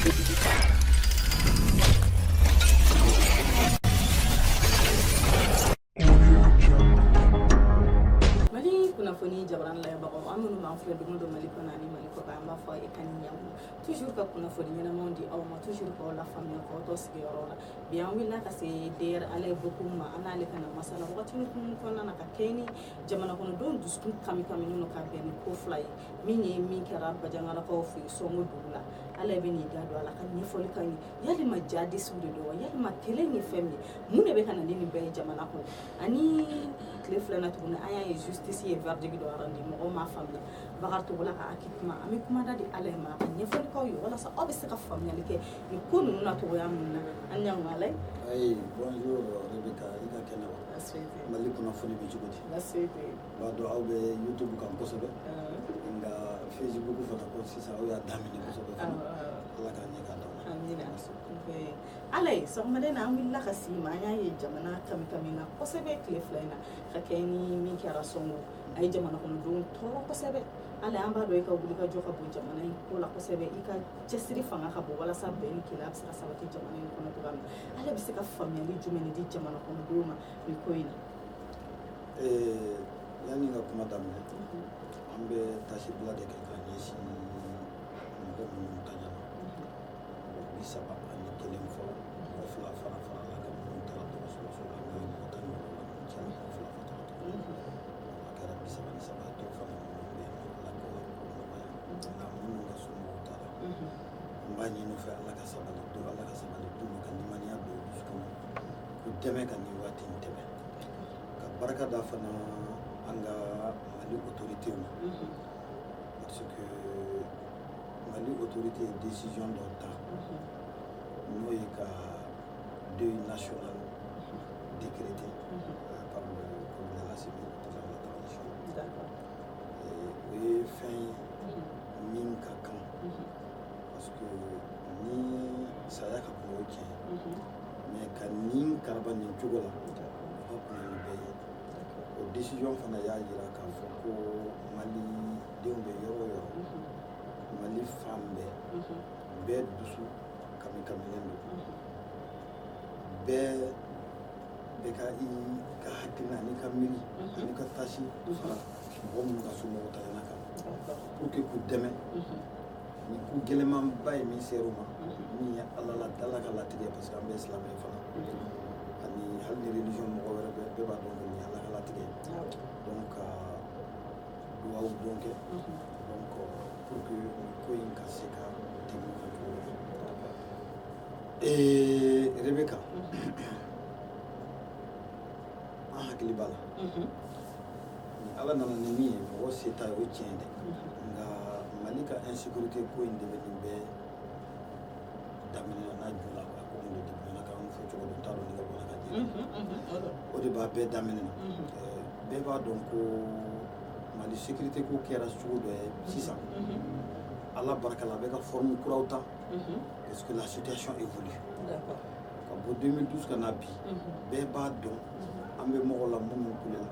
Mali kunnafoni jabarani lajɛbagaw, an minnu b'an filɛ don o don Mali kɔnɔ ani Mali kɔkan, an b'a fɔ aw ye k'an ni ɲankuma. Toujours ka kunnafoni ɲɛnamaw di aw ma, toujours k'aw lafaamuya k'aw to sigiyɔrɔ la. Bi an wulila ka se DR Alaye Bocoum ma, an n'ale ka na masala wagatinin kun kɔnɔna na ka kɛɲɛ ni jamana kɔnɔdenw dusukun kami kaminen don ka bɛn ni ko fila ye, min ye min kɛra Bajangalakaw fɛ yen Sɔngo dugu la. Alaye bɛ n'i da don a la ka ɲɛfɔli k'an ye, yalima jadisiw de don wa, yalima kɛlɛ in ye fɛn min ye, mun de bɛ ka na ni nin bɛɛ ye jamana kɔnɔ? Ani tile filanan tuguni, an y'a ye justice ye verdict dɔ rendu, mɔgɔw m'a faamuya. Bakari Togola ka acquittement, an bɛ kuma da di Alaye ma ka ɲɛfɔli k'aw ye walasa aw bɛ se ka faamuyali kɛ nin ko ninnu na cogoya min na. An ɲankuma Alaye. Ayi, bonjour Rebecca, i ka kɛnɛ wa? Mali kunnafoni bɛ cogo di? Baasi tɛ. N b'a dɔn aw bɛ YouTube kan kosɛbɛ, nka Facebook fana ko sisan aw y'a daminɛ kosɛbɛ fana. Ala k'a ɲɛ k'a d'aw ma. Amina. Alaye, sɔgɔmada in na an wulila ka s'i ma, an y'a ye jamana kami kami na kosɛbɛ tile fila in na ka kɛ ni min kɛra Sɔngo, a ye jamana kɔnɔdenw tɔɔrɔ kosɛbɛ. Alaye, an b'a dɔn i ka wulikajɔ ka bon jamana in ko la kosɛbɛ, i ka cɛsiri fanga ka bon walasa bɛn ni kelenya bɛ se ka sabati jamana in kɔnɔ cogoya min na. Alaye bɛ se ka faamuyali jumɛn de di jamana kɔnɔdenw ma nin ko in na? Yanni n ka kuma daminɛ, an bɛ taasibila de kɛ ka ɲɛsin mɔgɔ minnu taɲana, mɔgɔ 31 fɔlɔ, mɔgɔ fila fara fara la ka minnu taara dɔgɔtɔrɔso la, n'o ye mɔgɔ 17 ninnu cɛ la, mɔgɔ fila fatura tuguni, a kɛra 33 ye. Dɔw fana minnu bɛ yen nɔ, Ala k'o nɔgɔya. Nka minnu ka somɔgɔw taara, n b'a ɲini u fɛ, Ala ka sabali don, Ala ka sabali d'u ma, ka limaniya don u dusukun na, k'u dɛmɛ ka nin waati in tɛmɛ. Ka barika da fana an ka Mali autorités ma, parce que Mali autorité ye décision dɔ ta, n'o ye ka deuil national décrété par le colonel Assimi, le président de la transition. O ye fɛn ye min ka kan, parce que ni saya ka kun, o tiɲɛ, mais ka nin karaba nin cogo la, o ka kunna ni bɛɛ ye. O décision fana y'a jira k'a fɔ ko Malidenw bɛ yɔrɔ o yɔrɔ, Mali fan bɛɛ, bɛɛ dusu kami kamilen don, bɛɛ bɛ ka i ka hakilina n'i ka miiri ani ka tasi fara mɔgɔ minnu ka somɔgɔw tanyana kan, pour que k'u dɛmɛ ni ko gɛlɛmanba ye min ser'u ma, min ye Ala la Ala ka latigɛ, parce que an bɛɛ silamɛ fana, ani hali ni religion mɔgɔ wɛrɛ bɛ, bɛɛ b'a dɔn ko nin ye Ala ka latigɛ. Donc ka duwawu don kɛ, donc pour que nin ko in ka se ka tɛmɛ u kan cogo min na. Rebecca, an hakili b'a la ni Ala nana ni min ye, mɔgɔ se t'a ye, o tiɲɛ dɛ, nka Mali ka insécurité ko in de bɛ nin bɛɛ daminɛ na n'a ju la. A ko de bamanankan fɔ cogo dɔn, t'a dɔn ni ka bamanankan jɛ, o de b'a bɛɛ daminɛ na. Bɛɛ b'a dɔn ko Mali sécurité ko kɛra cogo dɔ ye sisan. Ala barika la, a bɛ ka forme kuraw ta, parce que la situation évolue. Ka bɔ 2012 ka na bi, bɛɛ b'a dɔn an bɛ mɔgɔ la minnu kule la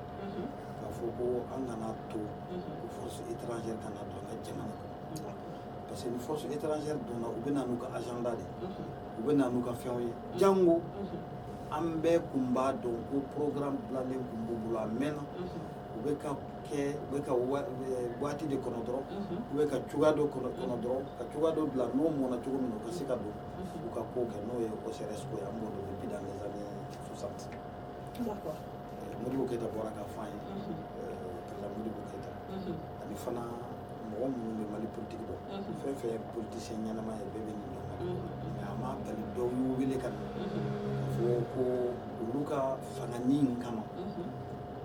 k'a fɔ ko an kana to ko force étrangère ka na don an ka jamana kɔnɔ, parce que ni force étrangère donna, u bɛ na n'u ka agenda de, u bɛ na n'u ka fɛnw ye. Jango an bɛɛ kun b'a dɔn ko programme bilalen kun b'u bolo a mɛnna, u bɛ ka kɛ, u bɛ ka waati de kɔnɔ dɔrɔn, u bɛ ka cogoya dɔ kɔnɔ dɔrɔn, ka cogoya dɔ bila, n'o mɔnna cogo min na, u ka se ka don u ka ko kɛ, n'o ye OCRS ko ye. An b'o dɔn depuis dans les années 60. Modibo Keyita bɔra ka fɔ an ye, président Modibo Keyita, ani fana mɔgɔ minnu bɛ Mali politique dɔn, fɛn fɛn ye politicien ɲɛnama ye, bɛɛ bɛ nin dɔn Mali kɔnɔ. Mais a ma bali dɔw y'u wele ka na k'a fɔ ko olu ka fanga nin kama,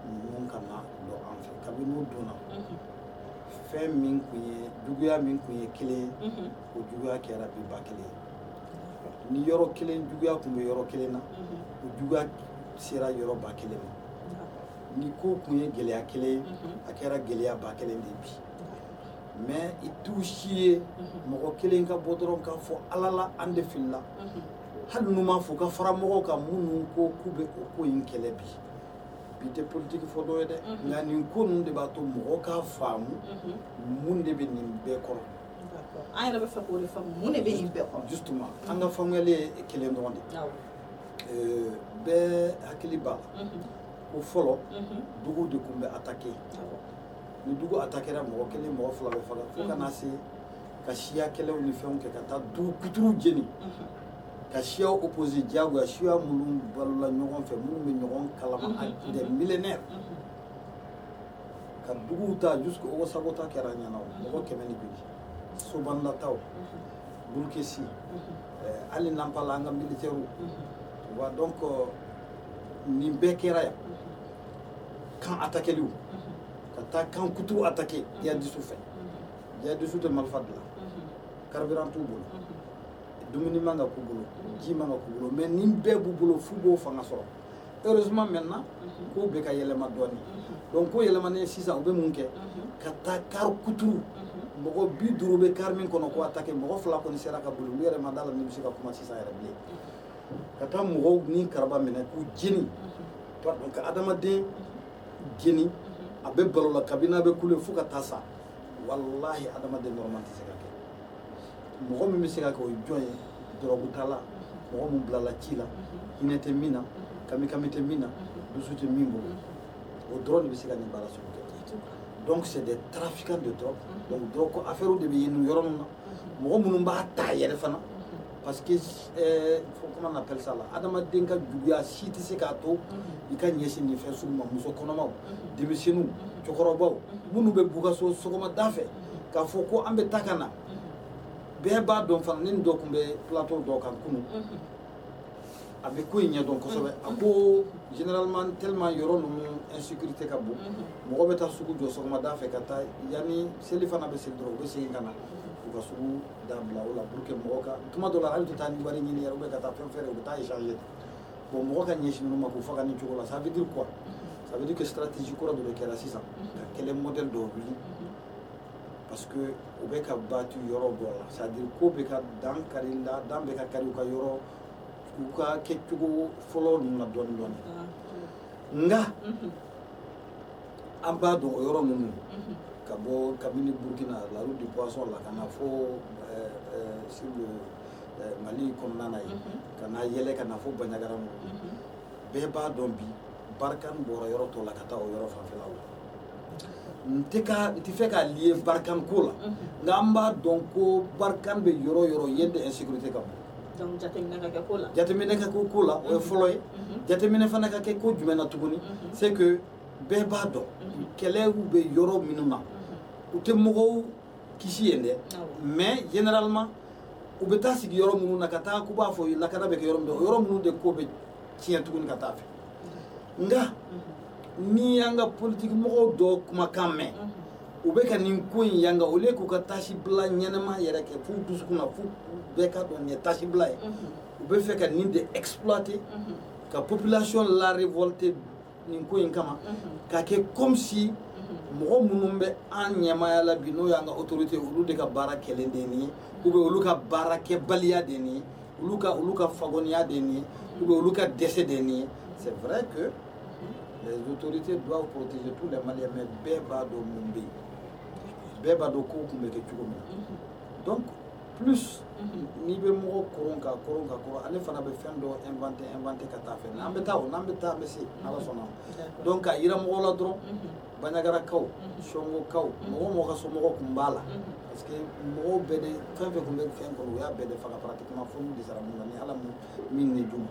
ninnu ka na don an fɛ. Kabini n'u donna, fɛn min kun ye juguya min kun ye kelen ye, o juguya kɛra bi 1000 ye. Ni yɔrɔ kelen juguya kun bɛ yɔrɔ kelen na, o juguya sera yɔrɔ 1000 ma. Ni ko kun ye gɛlɛya kelen ye, a kɛra gɛlɛya 1000 de ye bi. Mais i t'u si ye mɔgɔ kelen ka bɔ dɔrɔn k'a fɔ Ala la an de filila, hali n'u m'a fɔ ka fara mɔgɔw kan minnu ko k'u bɛ o ko in kɛlɛ. Bi bi tɛ politiki fɔ dɔ ye dɛ, nka nin ko ninnu de b'a to mɔgɔ k'a faamu mun de bɛ nin bɛɛ kɔrɔ. An yɛrɛ bɛ fɛ k'o de faamu, mun de bɛ nin bɛɛ kɔnɔ? Justement, an ka faamuyali ye kelen dɔrɔn de ye. Bɛɛ hakili b'a la ko fɔlɔ dugu de tun bɛ attaquer. Ni dugu attaquera, mɔgɔ kelen, mɔgɔ fila bɛ faga, fo ka na se ka siya kɛlɛw ni fɛnw kɛ, ka taa dugu kuturuw jeni, ka siyaw opposé diyagoya, siya minnu balola ɲɔgɔn fɛ, minnu bɛ ɲɔgɔn kalama des millénaires, ka duguw ta jusqu'au Ogossagou ta kɛra ɲɛna, mɔgɔ kɛmɛ ni joli, Sobane Da taw, Boulkessi, hali Nampala, an ka militaires, tu vois. Donc nin bɛɛ kɛra yan, camp attaqueliw, ka taa camp kuturu attaqué jihadistes fɛ. Jihadistes tɛ marifa dilan, carburant t'u bolo, dumuni man ka k'u bolo, ji man ka k'u bolo, mais nin bɛɛ b'u bolo f'u b'o fanga sɔrɔ. Heureusement maintenant, kow bɛ ka yɛlɛma dɔɔni. Donc ko yɛlɛmanen sisan, u bɛ mun kɛ? Ka taa car kuturu, mɔgɔ 50 bɛ car min kɔnɔ, ko attaqué, mɔgɔ fila kɔni sera ka boli, olu yɛrɛ ma da la ni bɛ se ka kuma sisan yɛrɛ bilen, ka taa mɔgɔw ni karaba minɛ k'u jeni. Pardon, ka adamaden jeni, a bɛ balo la kabini a bɛ kule fo ka taa sa. Walahi, adamaden normal tɛ se ka kɛ. Mɔgɔ min bɛ se ka kɛ, o ye jɔn ye? Dɔrɔgu tala, mɔgɔ min bilala ci la, hinɛ tɛ min na, kami-kami tɛ min na, dusu tɛ min bolo, o dɔrɔn de bɛ se ka nin baara sugu kɛ. Donc c'est des trafiquants de drogue. Donc drogue affaire de bɛ yen nin yɔrɔ ninnu na, mɔgɔ minnu b'a ta yɛrɛ fana, parce que comment on appelle ça là, adamaden ka juguya si tɛ se k'a to i ka ɲɛsin nin fɛn sugu ma. Muso kɔnɔmaw, denmisɛnninw, cɛkɔrɔbaw, minnu bɛ b'u ka so sɔgɔmada fɛ k'a fɔ ko an bɛ taa ka na. Bɛɛ b'a dɔn fana, ni dɔ tun bɛ plateau dɔ kan kunun, a bɛ ko in ɲɛdɔn kosɛbɛ. A ko généralement, tellement yɔrɔ ninnu insécurité ka bon, mɔgɔ bɛ taa sugu jɔ sɔgɔmada fɛ ka taa, yanni seli fana bɛ seli dɔrɔn, u bɛ segin ka na u ka sugu dabila o la, pour que mɔgɔ ka tuma dɔ la, hali tɛ taa ni wari ɲini yɛrɛ, ou bien ka taa fɛn feere, u bɛ taa échanger. Bon, mɔgɔ ka ɲɛsin ninnu ma k'u faga nin cogo la, ça veut dire quoi? Ça veut dire que stratégie kura dɔ de kɛra sisan, ka kɛlɛ modèle dɔw wuli, parce que u bɛ ka battu yɔrɔ dɔ la, c'est à dire ko bɛ ka dan kari la, dan bɛ ka kari u ka yɔrɔ, u ka kɛcogo fɔlɔ ninnu na dɔɔni dɔɔni. Nka an b'a dɔn, o yɔrɔ ninnu, ka bɔ kabini Burukina, la route du poisson la, ka na fo sur le Mali kɔnɔna na yen, ka na yɛlɛ ka na fo Bandiagara ninnu, bɛɛ b'a dɔn bi Barkhane bɔra yɔrɔ tɔw la ka taa o yɔrɔ fanfɛlaw la. N tɛ ka n tɛ fɛ k'a lier Barkhane ko la, nka an b'a dɔn ko Barkhane bɛ yɔrɔ o yɔrɔ yen de, insécurité ka bon. Donc jateminɛ ka kɛ ko la. Jateminɛ ka kɛ ko la, o ye fɔlɔ ye. Jateminɛ fana ka kɛ ko jumɛn na tuguni? C'est que bɛɛ b'a dɔn, kɛlɛw bɛ yɔrɔ minnu na, u tɛ mɔgɔw kisi yen dɛ, mais généralement u bɛ taa sigi yɔrɔ minnu na, ka taa k'u b'a fɔ lakana bɛ kɛ yɔrɔ min na, o yɔrɔ minnu de ko bɛ tiɲɛ tuguni ka taa fɛ. Nka ni y'an ka politique mɔgɔw dɔw kumakan mɛn, u bɛ ka nin ko in yanga, au lieu k'u ka tasi bila ɲɛnɛma yɛrɛ kɛ f'u dusukun na, f'u bɛɛ ka dɔn nin ye tasi bila ye, u bɛ fɛ ka nin de exploiter, ka population la révolter nin ko in kama, ka kɛ comme si mɔgɔ minnu bɛ an ɲɛmaaya la bi, n'o y'an ka autorité, olu de ka baara kɛlen de ye nin ye, ou bien olu ka baarakɛbaliya de ye nin ye, olu ka fagoniya de ye nin ye, ou bien olu ka dɛsɛ de ye nin ye. C'est vrai que les autorités doivent protéger tous les Maliens, mais bɛɛ b'a dɔn mun bɛ yen, bɛɛ b'a dɔn kow tun bɛ kɛ cogo min na. Donc plus n'i bɛ mɔgɔ koron ka koron ka koron, ale fana bɛ fɛn dɔ inventer inventer ka taa fɛ. N'an bɛ taa o, n'an bɛ taa, an bɛ se, n'Ala sɔnna. Donc k'a yira mɔgɔw la dɔrɔn, Bandiagarakaw, Sɔngokaw, mɔgɔ o mɔgɔ ka somɔgɔw tun b'a la, parce que mɔgɔw bɛɛ de, fɛn fɛn tun bɛ fɛn kɔnɔ, u y'a bɛɛ de faga pratiquement, fo n'u dɛsɛra mun na, ni Ala min ni d'u ma.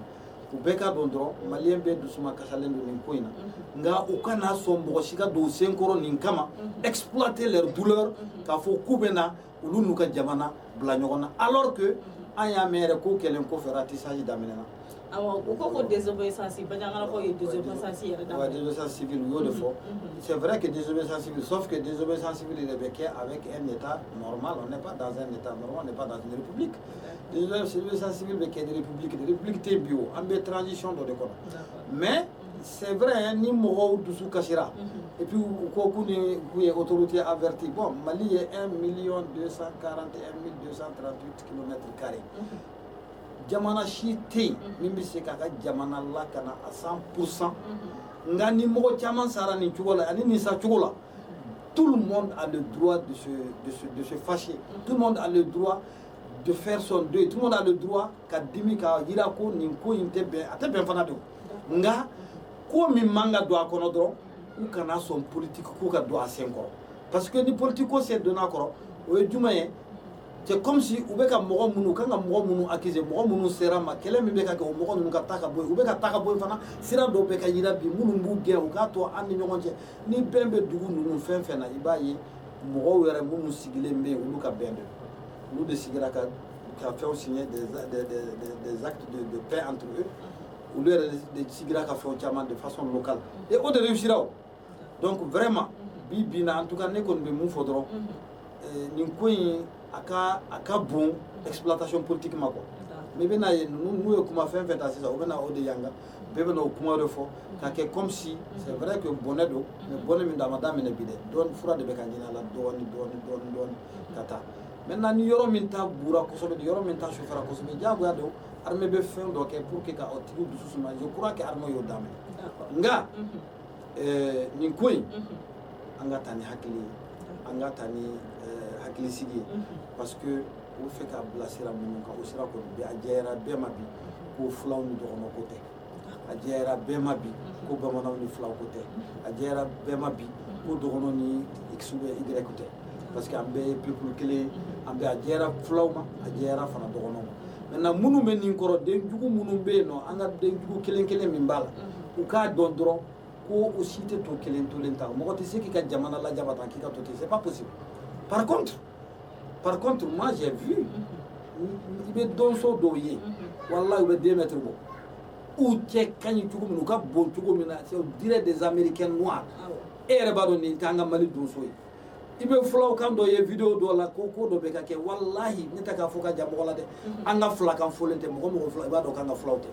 U bɛɛ ka dɔn dɔrɔn, Malien bɛɛ dusuma kasalen don nin ko in na. Nka u kana sɔn mɔgɔ si ka don u senkɔrɔ nin kama, exploiter leur douleur, k'a fɔ k'u bɛ na olu n'u ka jamana bila ɲɔgɔn na, alors que an y'a mɛn yɛrɛ ko kɛlen kɔfɛ, ratissage daminɛna. Awɔ, u ko désobéissance, Bandiagarakaw ye désobéissance yɛrɛ daminɛ. Ouais, désobéissance civile, u y'o de fɔ. C'est vrai que désobéissance civile, sauf que désobéissance civile de bɛ kɛ avec un état normal. On n'est pas dans un état normal, on n'est pas dans une république. Désobéissance civile bɛ kɛ ni république de, république tɛ yen bi, o an bɛ transition dɔ de kɔnɔ. Mais c'est vrai, ni mɔgɔw dusu kasira, et puis u ko k'u ni k'u ye autorité avertie. Bon, Mali ye 1 million 241 238 kilomètres carrés, jamana si tɛ yen min bɛ se k'a ka jamana lakana à 100%. Nka ni mɔgɔ caman sara nin cogo la ani nin sa cogo la, Tout le monde a le droit de se fâcher. Tout le monde a le droit de faire son deuil. Tout le monde a le droit ka dimi, ka yira ko nin ko in tɛ bɛn, a tɛ bɛn fana de. Nka ko min man ka don a kɔnɔ dɔrɔn, u kana sɔn politique ko ka don a sen kɔrɔ, parce que ni politique ko sen donna a kɔrɔ, o ye jumɛn ye? C'est comme si u bɛ ka mɔgɔ minnu, u kan ka mɔgɔ minnu accuser, mɔgɔ minnu sera ma, kɛlɛ min bɛ ka kɛ, o mɔgɔ ninnu ka taa ka bɔ yen. U bɛ ka taa ka bɔ yen fana, sira dɔw bɛ ka yira bi minnu b'u gɛn, u k'a to an ni ɲɔgɔn cɛ. Ni bɛn bɛ dugu ninnu fɛn fɛn na, i b'a ye mɔgɔw yɛrɛ minnu sigilen bɛ yen, olu ka bɛn de, olu de sigira ka fɛnw signer, des actes de paix entre eux. Olu yɛrɛ de sigira ka fɛnw caman de façon locale et o de réussira o. Donc vraiment, bi bi in na, en tout cas ne kɔni bɛ mun fɔ dɔrɔn, nin ko in a ka bon exploitation politique ma quoi. Mais i bɛna ye, ninnu n'u ye kuma fɛn fɛn ta sisan, u bɛna o de yanga, bɛɛ bɛna o kuma de fɔ ka kɛ comme si c'est vrai que bɔnɛ don. Mais bɔnɛ min don, a ma daminɛ bi dɛ. Dɔɔni fura de bɛ ka ɲini a la, dɔɔni dɔɔni dɔɔni dɔɔni ka taa. Maintenant, ni yɔrɔ min ta bura kosɛbɛ, ni yɔrɔ min ta sufɛra kosɛbɛ, diyagoya don armée bɛ fɛn dɔ kɛ pour que ka o tigi dusu suma. Je crois que armée y'o daminɛ. Nka nin ko in, an ka taa ni hakili ye, an ka taa ni hakilisigi ye, parce que u bɛ fɛ ka bila sira minnu kan, o sira kɔni bi, a jɛyara bɛɛ ma bi ko filaw ni dɔgɔnɔ ko tɛ, a jɛyara bɛɛ ma bi ko bamananw ni filaw ko tɛ, a jɛyara bɛɛ ma bi ko dɔgɔnɔ ni x ou bien y tɛ, parce que an bɛɛ ye peuple kelen ye. An bɛɛ, a jɛyara filaw ma, a jɛyara fana dɔgɔnɔw ma. Maintenant, minnu bɛ nin kɔrɔ, denjugu minnu bɛ yen nɔ, an ka denjugu kelen kelen min b'a la, u k'a dɔn dɔrɔn ko o si tɛ to kelen tolen ta. Mɔgɔ tɛ se k'i ka jamana lajaba tan k'i ka to ten, c'est pas possible. Par contre, moi j'ai vu, i bɛ donso dɔw ye, walahi, u bɛ 2 mètres bɔ, u cɛ ka ɲi cogo min na, u ka bon cogo min na, c'est, on dirait des Américains noirs. E yɛrɛ b'a dɔn nin t'an ka Mali donso ye. I bɛ fulaw kan dɔ ye vidéo dɔ la, ko ko dɔ bɛ ka kɛ, walahi, ne tɛ k'a fɔ ka ja mɔgɔ la dɛ, an ka filakan fɔlen tɛ. Mɔgɔ mɔgɔ fila, i b'a dɔn k'an ka filaw tɛ.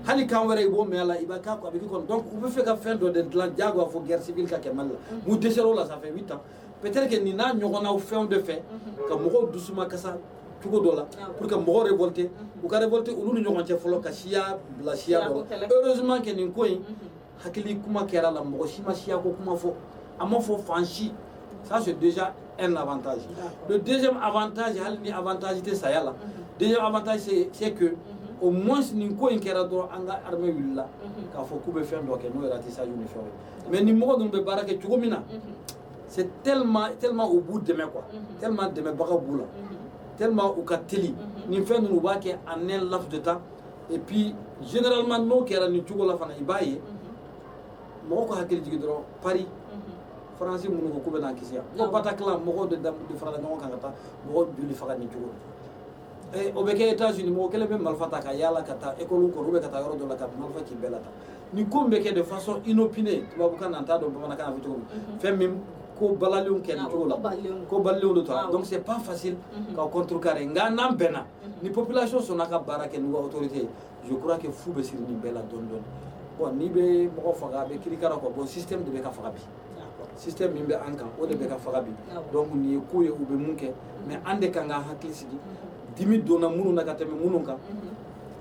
Hali kan wɛrɛ i b'o mɛn a la, i b'a k'a a bɛ k'i kɔnɔ. Donc u bɛ fɛ ka fɛn dɔ de dilan diyagoya fo guerre civile ka kɛ Mali la. Mun dɛsɛra o la, ça fait 8 ans. Peut-être que nin n'a ɲɔgɔnnaw fɛnw de fɛ ka mɔgɔw dusuma kasa cogo dɔ la pour que mɔgɔw révolter, u ka révolter olu ni ɲɔgɔn cɛ fɔlɔ, ka siya bila siya dɔ la. Heureusement que nin ko in, hakili kuma kɛra la, mɔgɔ si ma siya ko kuma fɔ, a ma fɔ fan si. Ça, c'est déjà un avantage. Le deuxième avantage, hali ni avantage tɛ saya la, deuxième avantage, c'est que au moins nin ko in kɛra dɔrɔn, an ka armée wulila k'a fɔ k'u bɛ fɛn dɔ kɛ, n'o ye ratissage ni fɛnw ye. Mais ni mɔgɔ ninnu bɛ baara kɛ cogo min na, c'est tellement tellement u b'u dɛmɛ quoi, tellement dɛmɛbagaw b'u la, tellement u ka teli nin fɛn ninnu, u b'a kɛ en un laps de temps. Et puis généralement, n'o kɛra nin cogo la fana, i b'a ye mɔgɔw ka hakili jigin dɔrɔn Paris, Faransi minnu ko k'u bɛ n'an kisi yan ko Bataclan, mɔgɔw de farala ɲɔgɔn kan ka taa mɔgɔ joli faga nin cogo la. O bɛ kɛ États-Unis, mɔgɔ kelen bɛ marifa ta ka yaala ka taa école kɔnɔ ou bien ka taa yɔrɔ dɔ la ka marifa ci bɛɛ la tan. Nin ko in bɛ kɛ de façon inopinée, tubabukan na, n t'a dɔn bamanankan na fɔ cogo min, fɛn min ko balalenw kɛ nin cogo la, ko balalenw de ta. Donc c'est pas facile ka contrecarrer. Nka n'an bɛnna, ni population sɔnna ka baara kɛ n'u ka autorité ye, je crois que fu bɛ siri nin bɛɛ la dɔɔni dɔɔni. Bon, n'i bɛ mɔgɔ faga, a bɛ kirikara quoi. Bon, système de bɛ ka faga bi, système min bɛ an kan, o de bɛ ka faga bi. Donc nin ye ko ye, u bɛ mun kɛ, mais an de kan ka hakili sigi. Dimi donna minnu na ka tɛmɛ minnu kan,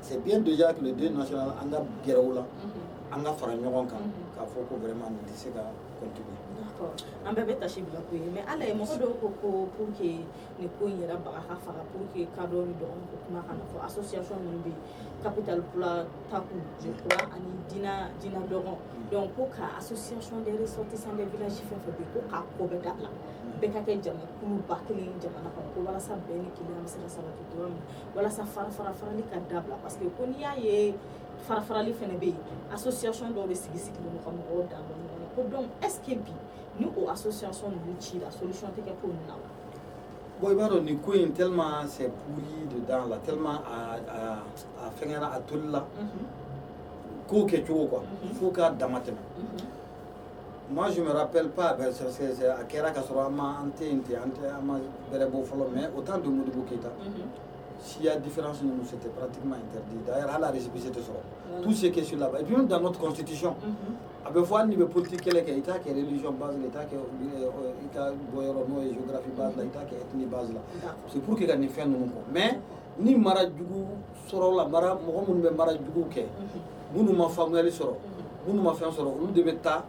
c'est bien déjà que le deuil national, an ka gɛrɛ u la, an ka fara ɲɔgɔn kan k'a fɔ ko vraiment nin tɛ se ka continuer. D'accord, an bɛɛ bɛ tasi bila ko ye. Mais ala ye mɔgɔ dɔw ko ko pour que nin ko in yɛrɛ baga ka faga, pour que kadɔ ni dɔgɔnin ko kuma kana fɔ, association minnu bɛ yen, Capital Pula Taku, je crois, ani Dina Dɔgɔn, donc ko ka association des ressortissants des villages fɛn fɛn bɛ yen, ko k'a ko bɛɛ dabila, bɛɛ ka kɛ jamakuluba kelen ye jamana kɔnɔ, ko walasa bɛn ni kelenya bɛ se ka sabati cogoya min na, walasa fara fara farali ka dabila, parce que ko n'i y'a ye fara farali fɛnɛ bɛ yen, association dɔw bɛ sigi sigilen don ka mɔgɔw dan bɔ ɲɔgɔn na. Ko donc est ce que bi ni o association ninnu cira, solution tɛ kɛ ko ninnu na wa? Bon, i b'a dɔn nin ko in, tellement c'est pourri dedans là, tellement a fɛngɛra, a tolila kow kɛcogo quoi, fo k'a dama tɛmɛ. Moi, je me rappelle pas, ben, c'est a kɛra ka sɔrɔ an ma, an tɛ yen ten, an tɛ, an ma bɛrɛ bɔ fɔlɔ. Mais au temps de Modibo Keïta, s'il y a différence, nous, c'était pratiquement interdit. D'ailleurs, hali a récépissé tɛ sɔrɔ, tout ce qui est sur là-bas. Et puis même dans notre constitution, a bɛ fɔ hali n'i bɛ politique kɛlɛ kɛ, i t'a kɛ religion base la, i t'a kɛ i ka bɔ yɔrɔ n'o ye géographie base la, i t'a kɛ ethnie base la. C'est pour que ka nin fɛn ninnu kɔ. Mais ni mara jugu sɔrɔ la, mara mɔgɔ minnu bɛ mara jugu kɛ, minnu ma faamuyali sɔrɔ, minnu ma fɛn sɔrɔ, olu de bɛ taa.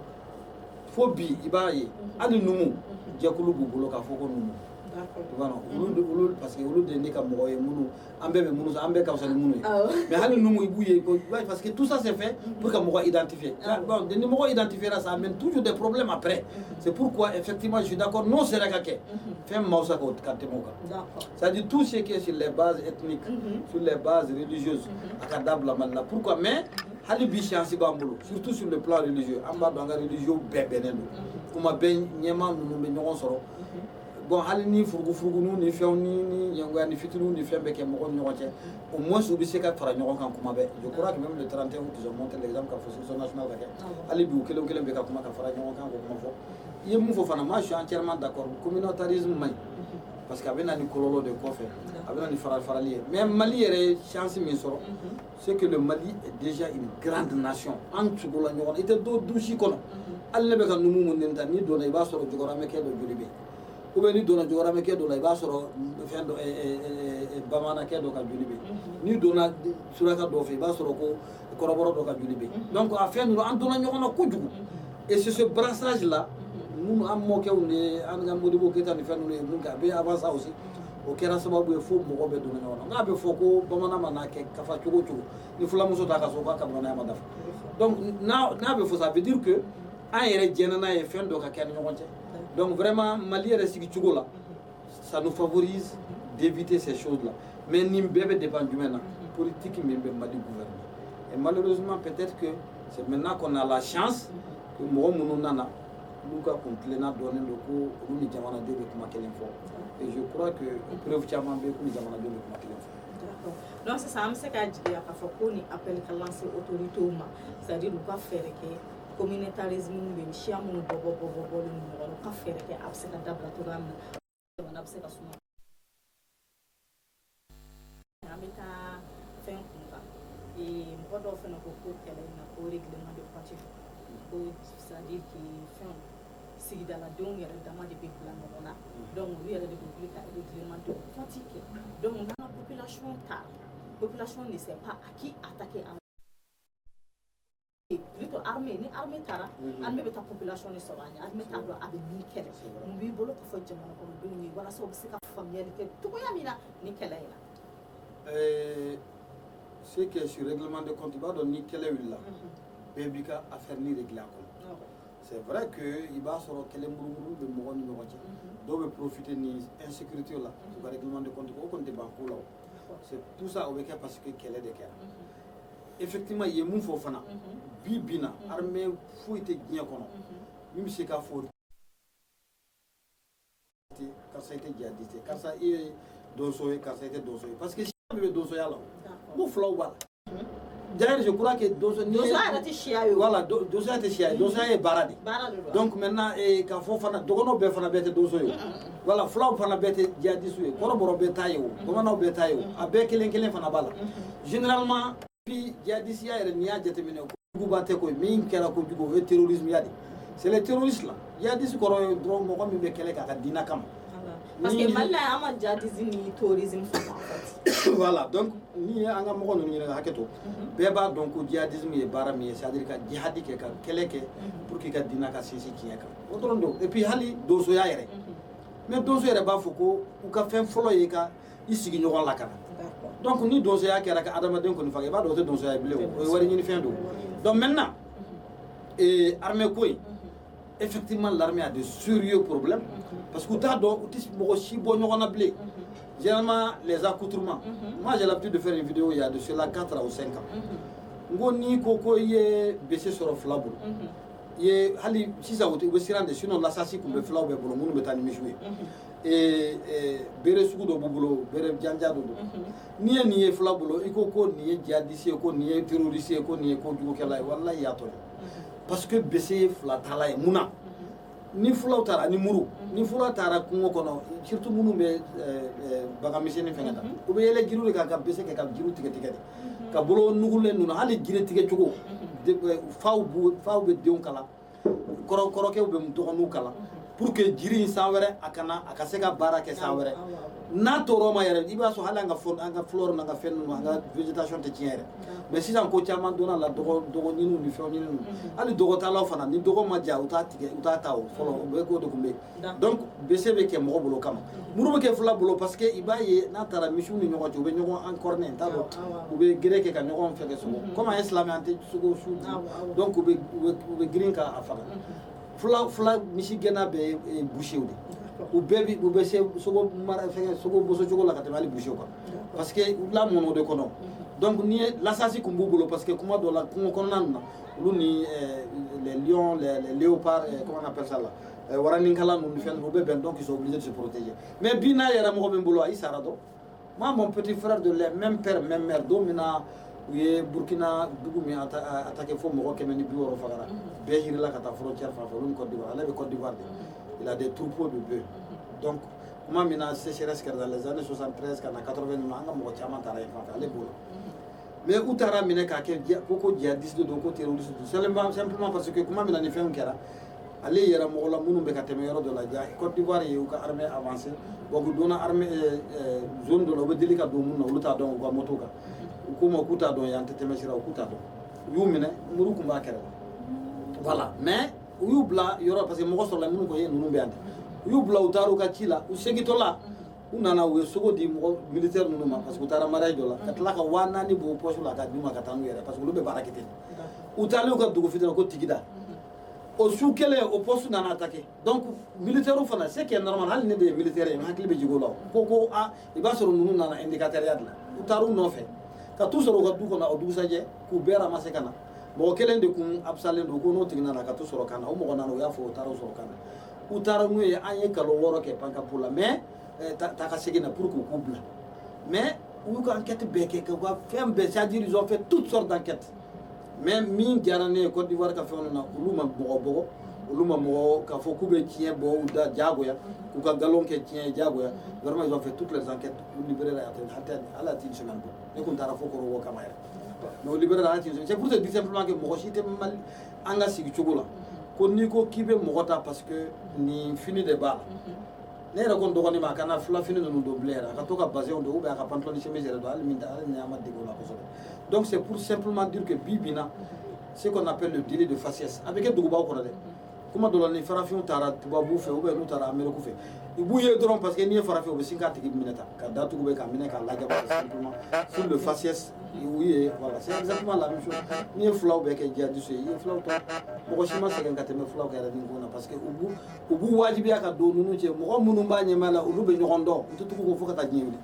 Fo bi i b'a ye hali numu jɛkulu b'u bolo k'a fɔ ko numu. Tu vois, non, olu, parce que olu de ne ka mɔgɔ ye, minnu an bɛɛ bɛ minnu, an bɛɛ ka fisa ni minnu ye. Mais hali numu i b'u ye ko, parce que tout ça c'est fait pour que mɔgɔ identifier. Bon, ni mɔgɔ identifier, ça amène toujours des problèmes après. C'est pourquoi effectivement je suis d'accord, non sera ka kɛ fɛn ma fisa ka tɛmɛ o kan. C'est-à-dire tout ce qui est sur les bases ethniques, sur les bases religieuses, a ka dabila Mali la. Pourquoi? Mais hali bi chance b'an bolo, surtout sur le plan religieux. An b'a dɔn an ka religieux bɛɛ bɛnnen don kuma bɛɛ, ɲɛmaa ninnu bɛ ɲɔgɔn sɔrɔ. Bon, hali ni furugufuruguninw ni fɛnw ni ɲɛngoya ni fitiniw ni fɛn bɛɛ kɛ mɔgɔw ni ɲɔgɔn cɛ, au moins u bɛ se ka fara ɲɔgɔn kan kuma bɛɛ. Je crois que même le 31 août, ils ont montré l'exemple k'a fɔ solution nationale ka kɛ. Hali bi u kelen kelen bɛ ka kuma ka fara ɲɔgɔn kan k'o kuma fɔ. I ye mun fɔ fana, moi je suis entièrement d'accord, communautarisme man ɲi, parce que a bɛ na ni kɔlɔlɔ de kɔfɛ, a bɛ na ni farali ye. Mais Mali yɛrɛ ye chance min sɔrɔ, c'est que le Mali est déjà une grande nation. An sogola ɲɔgɔn na, i tɛ dɔ du si kɔnɔ. Hali ne bɛ ka numu mun neni tan, n'i donna i b'a sɔrɔ jɔgɔramɛkɛ dɔ joli bɛ yen, ou bien n'i donna jɔgɔramɛkɛ dɔ la, i b'a sɔrɔ fɛn dɔ, bamanankɛ dɔ ka joli bɛ yen. N'i donna suraka dɔ fɛ, i b'a sɔrɔ ko kɔrɔbɔrɔ dɔ ka joli bɛ yen. Donc a fɛn ninnu, an donna ɲɔgɔn na kojugu. Et c'est ce brassage là minnu an mɔkɛw ni an ka Modibo Keyita ni fɛn ninnu ye mun kɛ, a bɛ avant ça aussi, o kɛra sababu ye fo mɔgɔ bɛɛ donna ɲɔgɔn na. N'a bɛ fɔ ko bamanan mana kɛ kafa cogo o cogo, ni fulamuso t'a ka so, k'a ka bamananya ma dafa. Donc n'a bɛ fɔ, ça veut dire que an yɛrɛ jɛnna n'a ye fɛn dɔ ka kɛ an ni ɲɔgɔn cɛ. Donc vraiment Mali yɛrɛ sigi cogo la, ça nous favorise d'éviter ces choses là. Mais nin bɛɛ bɛ dépend jumɛn na? Politique min bɛ Mali gouverner. Et malheureusement, peut-être que c'est maintenant qu'on a la chance que mɔgɔ minnu nana, n'u ka kun tilenna dɔɔnin don, ko olu ni jamanadenw bɛ kuma kelen fɔ. Et je crois que preuve caman bɛ k'u ni jamanadenw bɛ kuma kelen fɔ. D'accord. Donc sisan an bɛ se k'a jigiya k'a fɔ ko ni appel ka lancer autorités ma, c'est à dire u ka fɛɛrɛ kɛ communautarisme bɛ siya minnu bɔ bɔ bɔ bɔ bɔlen don ɲɔgɔn na, u ka fɛɛrɛ kɛ a bɛ se ka dabila cogoya min na, jamana bɛ se ka suma. An bɛ taa fɛn kun kan, mɔgɔ dɔw fana ko ko kɛlɛ in na ko règlement de compte, ko c'est à dire que fɛnw sigidaladenw yɛrɛ dama de bɛ bila ɲɔgɔn na, donc olu yɛrɛ de bɛ wuli ka règlement de compte kɛ. Donc n'an ka population ta, population ne sait pas à qui attaquer en plutôt armée. Ni armée taara, armée bɛ taa population de sɔrɔ a ɲɛ, armée t'a dɔn a bɛ min kɛlɛ. Mun b'i bolo ka fɔ jamana kɔnɔdenw ye walasa u bɛ se ka faamuyali kɛ cogoya min na ni kɛlɛ in na? Ce qui est sur règlement de compte, i b'a dɔn ni kɛlɛ wulila, bɛɛ b'i ka affaire ni régler a kɔnɔ. C'est vrai que i b'a sɔrɔ kɛlɛ murumuru bɛ mɔgɔw ni ɲɔgɔn cɛ, dɔw bɛ profiter ni insécurité la u ka règlement de compte, o kɔni tɛ ban ko la. O c'est tout ça, o bɛ kɛ parce que kɛlɛ de kɛra. Effectivement, i ye mun fɔ fana, bi bi na armée foyi tɛ diɲɛ kɔnɔ min bɛ se k'a fɔ karisa i tɛ jihadiste ye, karisa i ye donso ye, karisa i tɛ donso ye, parce que siya bɛɛ bɛ donsoya la. O n ko filaw b'a la. D'ailleurs, je crois que donso ni Donsoya yɛrɛ tɛ siya ye o. Voilà, donsoya tɛ siya ye, donsoya ye baara de. Baara de don. Donc maintenant k'a fɔ fana dɔgɔnɔw bɛɛ fana bɛɛ tɛ donso ye o. Voilà, fulaw fana bɛɛ tɛ jihadiste ye, kɔrɔbɔrɔ bɛɛ ta ye o, bamananw bɛɛ ta ye o, a bɛɛ kelen kelen fana b'a la. Généralement puis jihadisiya yɛrɛ, n'i y'a jateminɛ, kojuguba tɛ koyi. Min kɛra kojugu, o ye terrorisme ya de, c'est les terroristes là. Jihadiste kɔrɔ ye dɔrɔn mɔgɔ min bɛ kɛlɛ k'a ka diinɛ kama. Parce que Mali la yan, an ma djihadisme ni terrorisme faamu en fait. Voilà, donc n'i ye an ka mɔgɔ ninnu ɲininka, hakɛ to, bɛɛ b'a dɔn ko djihadisme ye baara min ye, c'est à dire ka jihadi kɛ, ka kɛlɛ kɛ pour que i ka diinɛ ka sinsin tiɲɛ kan, o dɔrɔn don. Et puis hali donsoya yɛrɛ, mais donso yɛrɛ b'a fɔ ko u ka fɛn fɔlɔ ye ka i sigiɲɔgɔn lakana. Donc ni donsoya kɛra ka adamaden kɔni faga, i b'a dɔn o tɛ donsoya ye bilen, o ye wari ɲini fɛn don. Donc maintenant armée ko in, effectivement l'armée a de sérieux problèmes, parce que u t'a dɔn, u tɛ mɔgɔ si bɔ ɲɔgɔn na bilen. Généralement les accoutrements, moi j'ai l'habitude de faire une vidéo il y a de cela 4 ou 5 ans, n ko n'i ko ko i ye bese sɔrɔ fila bolo, i ye hali sisan u bɛ siran de, sinon lasasi tun bɛ filaw bɛɛ bolo minnu bɛ taa ni misiw ye, bere sugu dɔ b'u bolo, bere janja dɔ don. N'i ye nin ye fila bolo, i ko ko nin ye jihadiste ye, ko nin ye terroriste ye, ko nin ye kojugukɛla ye, walahi i y'a tɔɲɔ, parce que bese ye fila tala ye. Mun na? Ni fulaw taara ni muru, ni fula taara kungo kɔnɔ, surtout minnu bɛ bagan misɛnnin fɛngɛ ta, u bɛ yɛlɛ jiriw de kan ka bese kɛ ka jiriw tigɛ tigɛ de ka bolo nugulen ninnu. Hali jiri tigɛ cogo, faw b'u faw bɛ denw kalan, kɔrɔkɛw bɛ dɔgɔninw kalan pour que jiri in san wɛrɛ a kana a ka se ka baara kɛ san wɛrɛ. N'a tɔɔrɔ ma yɛrɛ, i b'a sɔrɔ hali an ka flore n'an ka fɛn ninnu, an ka végétation tɛ tiɲɛ yɛrɛ. Mais sisan ko caman donna la, dɔgɔ ɲiniw ni fɛnw ɲiniw. Hali dɔgɔtalaw fana, ni dɔgɔ ma ja, u t'a tigɛ, u t'a ta. O fɔlɔ, o bɛ k'o de tun bɛ yen. Donc bese bɛ kɛ mɔgɔ bolo kama, muru bɛ kɛ fila bolo, parce que i b'a ye n'a taara misiw ni ɲɔgɔn cɛ, u bɛ ɲɔgɔn encorner, n t'a dɔn, u bɛ gere kɛ ka ɲɔgɔn fɛgɛ sogo. Comme an ye silamɛ, an tɛ sogo su dun, donc u bɛ girin k'a faga. Fula fula misi gɛnna bɛɛ ye boucher de, u bɛɛ bi u bɛ se sogo mara fɛngɛ, sogo boso cogo la ka tɛmɛ hali boucher kan, parce que u lamɔna o de kɔnɔ. Donc ni ye lasasi kun b'u bolo, parce que kuma dɔ la, kungo kɔnɔna ninnu na, olu ni les lions, les léopards, comment on appelle ça là, waraninkala ninnu ni fɛn ninnu, u bɛ bɛn, donc ils sont obligés de se protéger. Mais bi n'a yɛrɛ mɔgɔ min bolo, a i sara dɔn. Moi, mon petit frère de lait, même père même mère, don min na u ye Burkina dugu min attaqué fo mɔgɔ 160 fagara, bɛɛ hirila ka taa frontière fan fɛ, olu ni Côte d'Ivoire. Ale bɛ Côte d'Ivoire de, il a des troupeaux de bœufs. Donc kuma min na sécheresse kɛra dans les années 73 ka na 80 ninnu, an ka mɔgɔ caman taara yen fan fɛ, ale b'o la. Mais u taara minɛ k'a kɛ ko djihadiste don, ko terroriste don, simplement, simplement parce que kuma min na ni fɛnw kɛra, ale yɛrɛ mɔgɔ la minnu bɛ ka tɛmɛ yɔrɔ dɔ la ja, Côte d'Ivoire ye u ka armée avancée. Donc u donna armée zone dɔ la, u bɛ deli ka don mun na, olu t'a dɔn. U ka moto kan, u k'u ma k'u t'a dɔn, yan tɛ tɛmɛ sira, u k'u t'a dɔn. U y'u minɛ, muru kun b'a kɛrɛ la, voilà. Mais u y'u bila yɔrɔ, parce que mɔgɔ sɔrɔla minnu ko ye ninnu bɛ yan de, u y'u bila, u taara u ka ci la. U segintɔ la, u nana, u ye sogo di mɔgɔ militaire ninnu ma, parce que u taara mariage dɔ la, ka tila ka 4000 bɔ u poche la ka d'u ma ka taa n'u yɛrɛ, parce que olu bɛ baara kɛ ten. U taalen u ka dugu fitinin ko Tigida, o su kelen, o poste nana attaqué. Donc militaire fana, ce qui est normal, hali ne de ye militaire ye, n hakili bɛ jigin o la. Ko a i b'a sɔrɔ ninnu nana indicateur ya de la. U taara u nɔfɛ ka t'u sɔrɔ u ka du kɔnɔ. O dugusajɛ, k'u bɛɛ ramassé ka na. Mɔgɔ kelen de kun absalen don, ko n'o tigi nana ka t'u sɔrɔ ka na. O mɔgɔ nana, u y'a fɔ, u taara u sɔrɔ ka na, u taara n'u ye. An ye kalo 6 kɛ Pankapu la, mais ta ka segin na pour que u k'u bila. Mais u y'u ka enquête bɛɛ kɛ, k'u ka fɛn bɛɛ, c'est-à-dire ils ont fait toutes sortes d'enquêtes. Mais min diyara ne ye Côte d'Ivoire ka fɛnw na, olu ma mɔgɔ bɔgɔ, olu ma mɔgɔ k'a fɔ k'u bɛ tiɲɛ bɔ u da diyagoya, k'u ka nkalon kɛ tiɲɛ ye diyagoya. Vraiment, ils ont fait toutes les enquêtes, u libéré la tɛ hali a ti une semaine bɔ. Ne kun taara fo kɔrɔ kama yɛrɛ, mais u libéré la hali ti une semaine. C'est pour te dire simplement que mɔgɔ si tɛ Mali an ka sigi cogo la ko n'i ko k'i bɛ mɔgɔ ta parce que nin fini de b'a la. Ne yɛrɛ ko n dɔgɔnin ma, a kana filafini ninnu don bilen yɛrɛ, a ka to ka bazɛnw don ou bien a ka pantalon ni chemise yɛrɛ don, hali min hali ni an ma dege o la kosɛbɛ. Donc c'est pour simplement dire que bi bi in na, ce qu'on appelle le délit de faciès, a bɛ kɛ dugubaw kɔnɔ dɛ. Kuma dɔ la, ni farafinw taara tubabuw fɛ ou bien n'u taara Amérique fɛ, i b'u ye dɔrɔn, parce que n'i ye farafin, u bɛ sin k'a tigi minɛ tan ka datugu bɛ k'a minɛ k'a lajɛ, simplement sur le faciès u ye. Voilà, c'est exactement la même chose. N'i ye fulaw bɛɛ kɛ djihadiste ye, i ye fulaw tɔ, mɔgɔ si ma sɛgɛn ka tɛmɛ fulaw kan yɛrɛ nin ko na, parce que u b'u wajibiya ka don ninnu cɛ. Mɔgɔ minnu b'a ɲɛma la, olu bɛ ɲɔgɔn dɔn, u tɛ tugu ko fo ka taa diɲɛ wuli.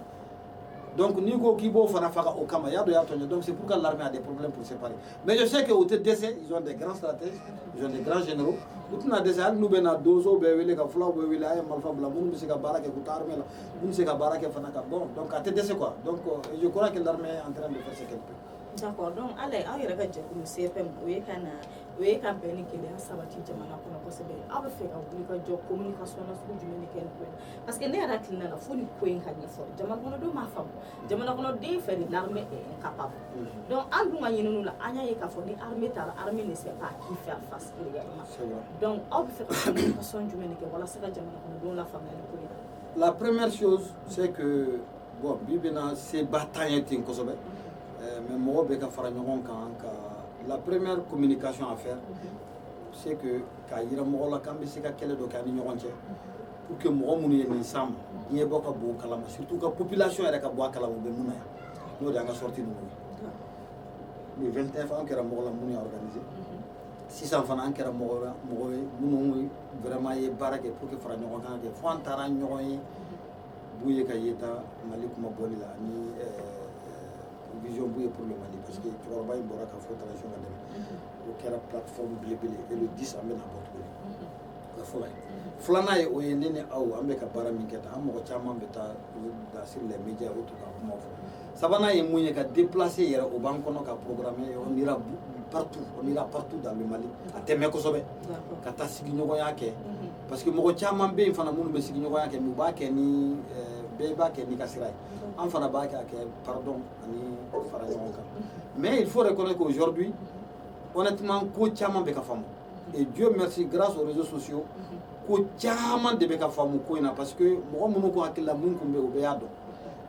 Donc n'i ko k'i b'o fana faga o kama, y'a dɔn y'a tɔɲɔ. Donc c'est pourquoi l'armée a des problèmes pour séparer. Mais je sais que u tɛ dɛsɛ, ils ont des grands stratèges, ils ont des grands généraux, u tɛna dɛsɛ. Hali n'u bɛ na donsow bɛɛ wele, ka fulaw bɛɛ wele, a ye marifa bila, minnu bɛ se ka baara kɛ k'u taa armée la, minnu bɛ se ka baara kɛ fana ka bon. Donc a tɛ dɛsɛ quoi. Donc je crois que l'armée est en train de faire ce qu'elle peut. D'accord. Donc ala aw yɛrɛ ka jɛkulu CPM, o ye ka na, o ye ka bɛn ni kelenya sabati jamana kɔnɔ kosɛbɛ. Aw bɛ fɛ ka wuli ka jɔ communication na sugu jumɛn de kɛ nin ko in na? Parce que ne yɛrɛ hakilina la, fo nin ko in ka ɲɛfɔ jamana kɔnɔdenw m'a faamu. Jamana kɔnɔden fɛ de, l'armée est incapable. Donc an dun ka ɲininiw la, an y'a ye k'a fɔ ni armée taara, armée ne sait pas à qui faire face réellement. C'est vrai. Donc aw bɛ fɛ ka communication jumɛn de kɛ walasa ka jamana kɔnɔdenw lafaamuya nin ko in na? La première chose, c'est que bon, bi bi na seba t'an ye ten kosɛbɛ, mais mɔgɔw bɛ ka fara ɲɔgɔn kan ka la première communication à faire, c'est que k'a yira mɔgɔw la k'an bɛ se ka kɛlɛ dɔ kɛ an ni ɲɔgɔn cɛ, pour que mɔgɔ minnu ye nin s'an ma, diɲɛ bɔ ka bɔ o kalama, surtout ka population yɛrɛ ka bɔ a kalama u bɛ mun na yan. N'o de y'an ka sortie ninnu ye. Le 29, an kɛra mɔgɔ la minnu y'a organisé. Sisan fana, an kɛra mɔgɔ la mɔgɔ ye minnu vraiment ye baara kɛ pour que fara ɲɔgɔn kan kɛ, fo an taara ɲɔgɔn ye Buye ka yeta Mali kuma bɔli la ani vision Buye pour le Mali, parce que cɛkɔrɔba in bɔra k'a fɔ transition ka dɛmɛ, o kɛra plateforme belebele. Et le 10, an bɛna bɔ tuguni. O ye fɔlɔ ye. Filanan ye, o ye ne ni aw, an bɛ ka baara min kɛ tan, an mɔgɔ caman bɛ taa dans sur les médias, o to ka kuma fɔ. Sabanan ye mun ye? Ka déplacer yɛrɛ, o b'an kɔnɔ ka programmer. On ira partout, on ira partout dans le Mali. A tɛ mɛn kosɛbɛ, ka taa sigiɲɔgɔnya kɛ, parce que mɔgɔ caman bɛ yen fana minnu bɛ sigiɲɔgɔnya kɛ, mais u b'a kɛ ni bɛɛ b'a kɛ n'i ka sira ye. An fana b'a kɛ a kɛ pardon ani fara ɲɔgɔn kan. Mais il faut reconnaître qu'aujourd'hui, honnêtement, ko caman bɛ ka faamu. Et Dieu merci, grâce aux réseaux sociaux, ko caman de bɛ ka faamu ko in na, parce que mɔgɔ minnu ko hakili la mun kun bɛ yen, o bɛɛ y'a dɔn.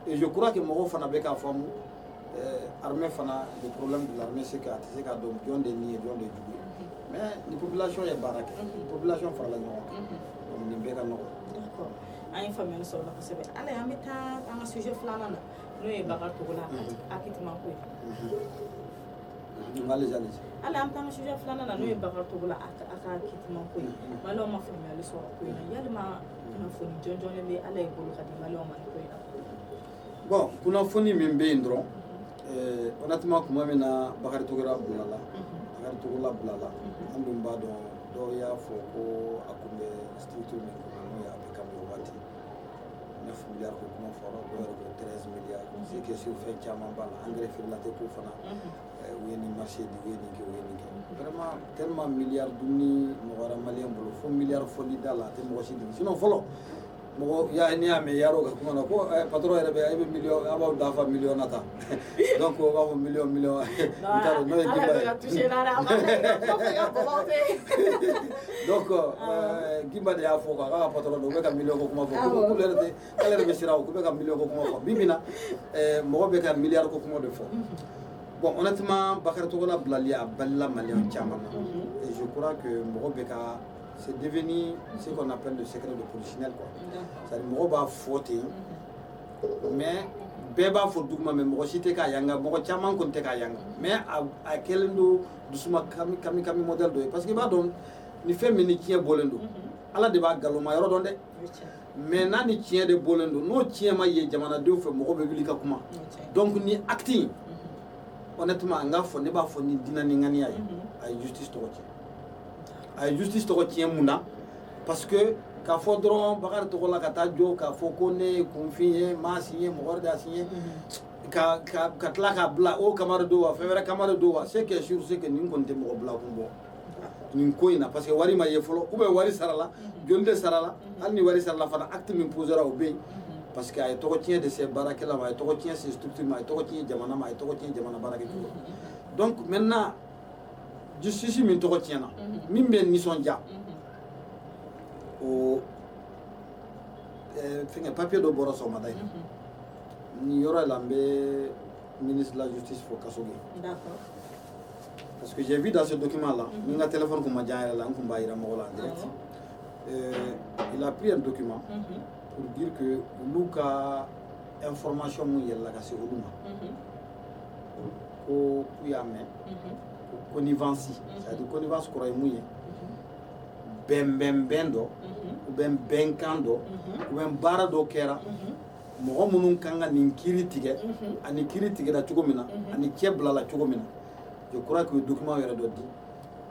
Et je crois que mɔgɔw fana bɛ k'a faamu. Armée fana, le problème de l'armée, c'est que a tɛ se k'a dɔn jɔn de nin ye, jɔn de ye jugu ye. Mais ni population ye baara kɛ, population farala ɲɔgɔn kan, donc nin bɛɛ ka nɔgɔn. D'accord, an ye faamuyali sɔrɔ o la kosɛbɛ. Ala, an bɛ taa an ka sujet filanan na, n'o ye Bakari Togola acquittement ko ye. Allez, allez. Ala, an bɛ taa an ka sujet filanan na, n'o ye Bakari Togola a ka acquittement ko ye. Maliyɛnw ma faamuyali sɔrɔ ko in na. Yalima kunnafoni jɔnjɔnnen bɛ Ala ye bolo ka di maliyɛnw ma nin ko in na? Bon, kunnafoni min bɛ yen dɔrɔn, honnêtement, tuma min na Bakari Togola bilala, Bakari Togola bilala, an dun b'a dɔn, dɔw y'a fɔ ko a kun bɛ structure min kɔnɔ, n'o ye APCAM ye, o waati 9 milliards ko kuma fɔra, dɔw yɛrɛ ko 13 milliards. Ce qui est sûr, fɛn caman b'a la, engrais frelaté ko fana, u ye nin marché di, u ye nin kɛ, u ye nin kɛ. Vraiment, tellement milliard dumuni nɔgɔyara maliyɛn bolo, fo milliard fɔli da la, a tɛ mɔgɔ si dimi. Sinon fɔlɔ, mɔgɔ ya n'i y'a mɛn yarɔ ka kuma na ko patron yɛrɛ bɛ e bɛ miliyɔn, a b'aw dafa miliyɔn na ta, donc o b'a fɔ miliyɔn miliyɔn, n t'a dɔn n'o ye Gimba ye. Donc Gimba de y'a fɔ quoi, k'a ka patron don, u bɛ ka miliyɔn ko kuma fɔ, ko k'olu yɛrɛ tɛ, k'ale yɛrɛ bɛ siran o, k'u bɛ ka miliyɔn ko kuma fɔ. Bi bi in na, mɔgɔ bɛ ka miliyari ko kuma de fɔ. Bon, honnêtement, Bakari Togola bilali, a balila maliyɛn caman na. Et je crois que mɔgɔ bɛ ka, c'est devenu ce qu'on appelle le secret de polichinelle, quoi. C'est-à-dire mɔgɔ b'a fɔ ten, mais bɛɛ b'a fɔ duguma, mais mɔgɔ si tɛ k'a yanga, mɔgɔ caman kɔni tɛ k'a yanga. Mais a kɛlen don dusuma kami kami kami modèle dɔ ye, parce que i b'a dɔn ni fɛn min ni tiɲɛ bɔlen don, Ala de b'a galoma yɔrɔ dɔn dɛ. Mais n'a ni tiɲɛ de bɔlen don, n'o tiɲɛ ma ye jamanadenw fɛ, mɔgɔ bɛ wuli ka kuma. Donc ni acte in, honnêtement, an k'a fɔ, ne b'a fɔ ni dinɛ ni ŋaniya ye, a ye justice tɔgɔ tiɲɛ. A ye justice tɔgɔ tiɲɛ mun na? Parce que k'a fɔ dɔrɔn Bakari tɔgɔ la ka taa jɔ k'a fɔ ko ne ye kunfin ye, n m'a signé, mɔgɔ wɛrɛ de y'a signé, ka tila k'a bila o kama de don wa, fɛn wɛrɛ kama de don wa. Ce qui est sûr, c'est que nin kɔni tɛ mɔgɔ bila kun bɔ nin ko in na, parce que wari ma ye fɔlɔ, ou bien wari sarala, joli de sarala. Hali ni wari sarala fana, acte min posera, o bɛ yen, parce que a ye tɔgɔ tiɲɛ de se baarakɛla ma, a ye tɔgɔ tiɲɛ se structure ma, a ye tɔgɔ tiɲɛ jamana ma, a ye tɔgɔ tiɲɛ jamana baarakɛcogo la. Donc maintenant, justice min tɔgɔ tiɲɛna, min bɛ nisɔndiya, o fɛngɛ papier dɔ bɔra sɔgɔmada in na. Nin yɔrɔ la, n bɛ ministre de la Justice fo, Kasoge, parce que j'ai vu dans ce document là, ni n ka téléphone kun ma diya n yɛrɛ la, n kun b'a yira mɔgɔ la en direct. Il a pris un document pour dire que olu ka information mun yɛlɛla ka se olu ma, ko k'u y'a mɛn ko connivence, c'est à dire connivence kɔrɔ ye mun ye? Bɛnbɛnbɛn dɔ, ou bien bɛnkan dɔ, ou bien baara dɔ kɛra, mɔgɔ minnu kan ka nin kiiri tigɛ, ani kiiri tigɛra cogo min na, ani cɛ bilala cogo min na. Je crois que document yɛrɛ dɔ di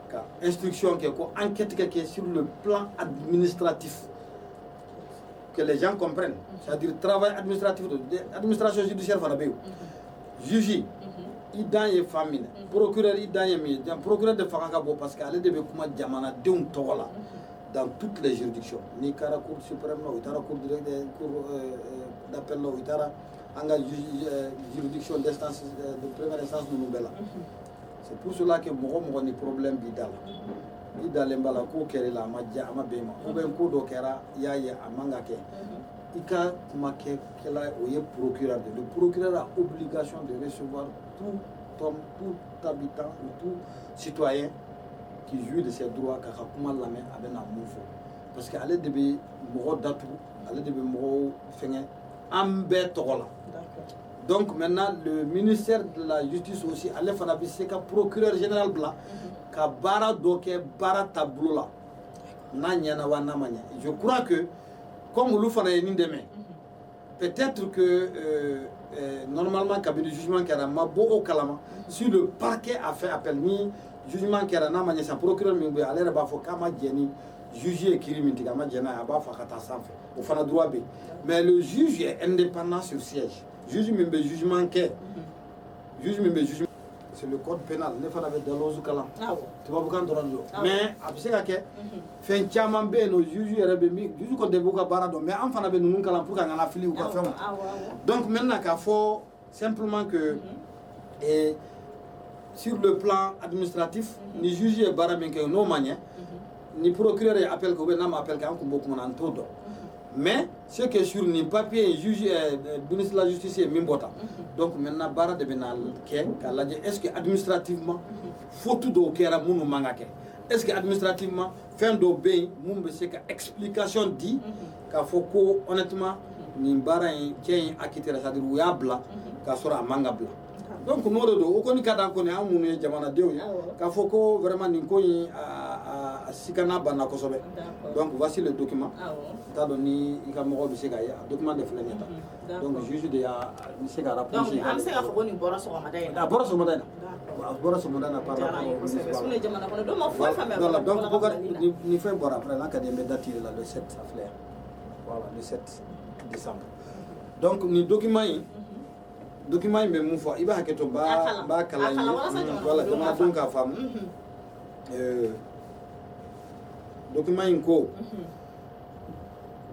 ka instruction kɛ ko enquête ka kɛ sur le plan administratif, que les gens comprennent, c'est-à-dire travail administratif de administration judiciaire fana bɛ yen. Juge i dan ye fan minɛ, procureur i dan ye min ye, procureur de fanga ka bon, parce que ale de bɛ kuma jamanadenw tɔgɔ la dans toutes les juridictions. N'i taara Cour suprême la, o taara cour d'appel la, o taara an ka juridiction d'instance, de première instance ninnu bɛɛ la. C'est pour cela que mɔgɔ mɔgɔ ni problème b'i da la, i dalen b'a la ko kɛra la, a ma diya, a ma bɛn i ma, ou bien ko dɔ kɛra, i y'a ye a man ka kɛ, i ka kuma kɛla, o ye procureur de. Le procureur a obligation de recevoir tout homme, tout habitant ou tout citoyen qui jouit de ses droits, k'a ka kuma lamɛn, a bɛ na mun fɔ, parce que ale de bɛ mɔgɔ datugu, ale de bɛ mɔgɔw fɛngɛ an bɛɛ tɔgɔ la. Donc maintenant, le ministère de la Justice aussi, ale fana bɛ se ka procureur général bila ka baara dɔ kɛ, baara taabolo la, n'a ɲɛna wa n'a ma ɲɛ. Je crois que comme olu fana ye nin dɛmɛ, peut-être que normalement, kabini jugement kɛra, ma bɔ o kalama, si le parquet a fait appel, ni jugement kɛra n'a ma ɲɛ sisan, procureur min bɛ yen, ale yɛrɛ b'a fɔ k'a ma jɛn ni juge ye kiiri min tigɛ, a ma jɛn n'a ye, a b'a fɔ a ka taa sanfɛ, o fana droit bɛ yen. Mais le juge est indépendant sur siège. Juge min bɛ jugement kɛ, juge min bɛ jugement, c'est le code pénal. Ne fana bɛ Dalloz kalan, tubabukan dɔrɔn de don, mais a bɛ se ka kɛ fɛn caman bɛ yen nɔ, juge yɛrɛ bɛ min, juge kɔni de b'u ka baara dɔn, mais an fana bɛ ninnu kalan pour que an kana fili u ka fɛnw. Donc maintenant, k'a fɔ simplement que et Sur le plan administratif, ni juge ye baara min kɛ, n'o ma ɲɛ, ni procureur ye appel kɛ ou bien n'a ma appel kɛ, an kun b'o kuma na, an t'o dɔn. Mais ce qui est sûr, nin papier in, juge, ministre de la Justice ye min bɔ tan, donc maintenant baara de bɛ na kɛ k'a lajɛ: est ce que administrativement faute dɔw kɛra minnu man ka kɛ? Est ce que administrativement fɛn dɔw bɛ yen mun bɛ se ka explication di k'a fɔ ko honnêtement nin baara in, cɛ in acquitté, c'est à dire u y'a bila k'a sɔrɔ a man ka bila? Donc n'o de don, o kɔni ka d'an kɔni, an minnu ye jamanadenw ye, k'a fɔ ko vraiment nin ko in a sikana banna kosɛbɛ. Donc voici le document. N t'a dɔn ni i ka mɔgɔw bɛ se k'a ye. A document de filɛ nin ye tan. Donc juge de y'a bɛ se ka rapprocher. Donc an bɛ se k'a fɔ ko nin bɔra sɔgɔmada in na? A bɔra sɔgɔmada in na, a bɔra sɔgɔmada in na par rapport au kosɛbɛ. Sinon jamana kɔnɔdenw ma foyi faamuya. Voilà, donc Bokar, ni fɛn bɔra après, n'a ka di n bɛ date yɛrɛ la, le 7, a filɛ yan. Voilà, le 7 décembre. Donc nin document in bɛ mun fɔ? I b'a hakɛ to, n b'a kalan ye, voilà, jamanadenw k'a faamu. Document in ko: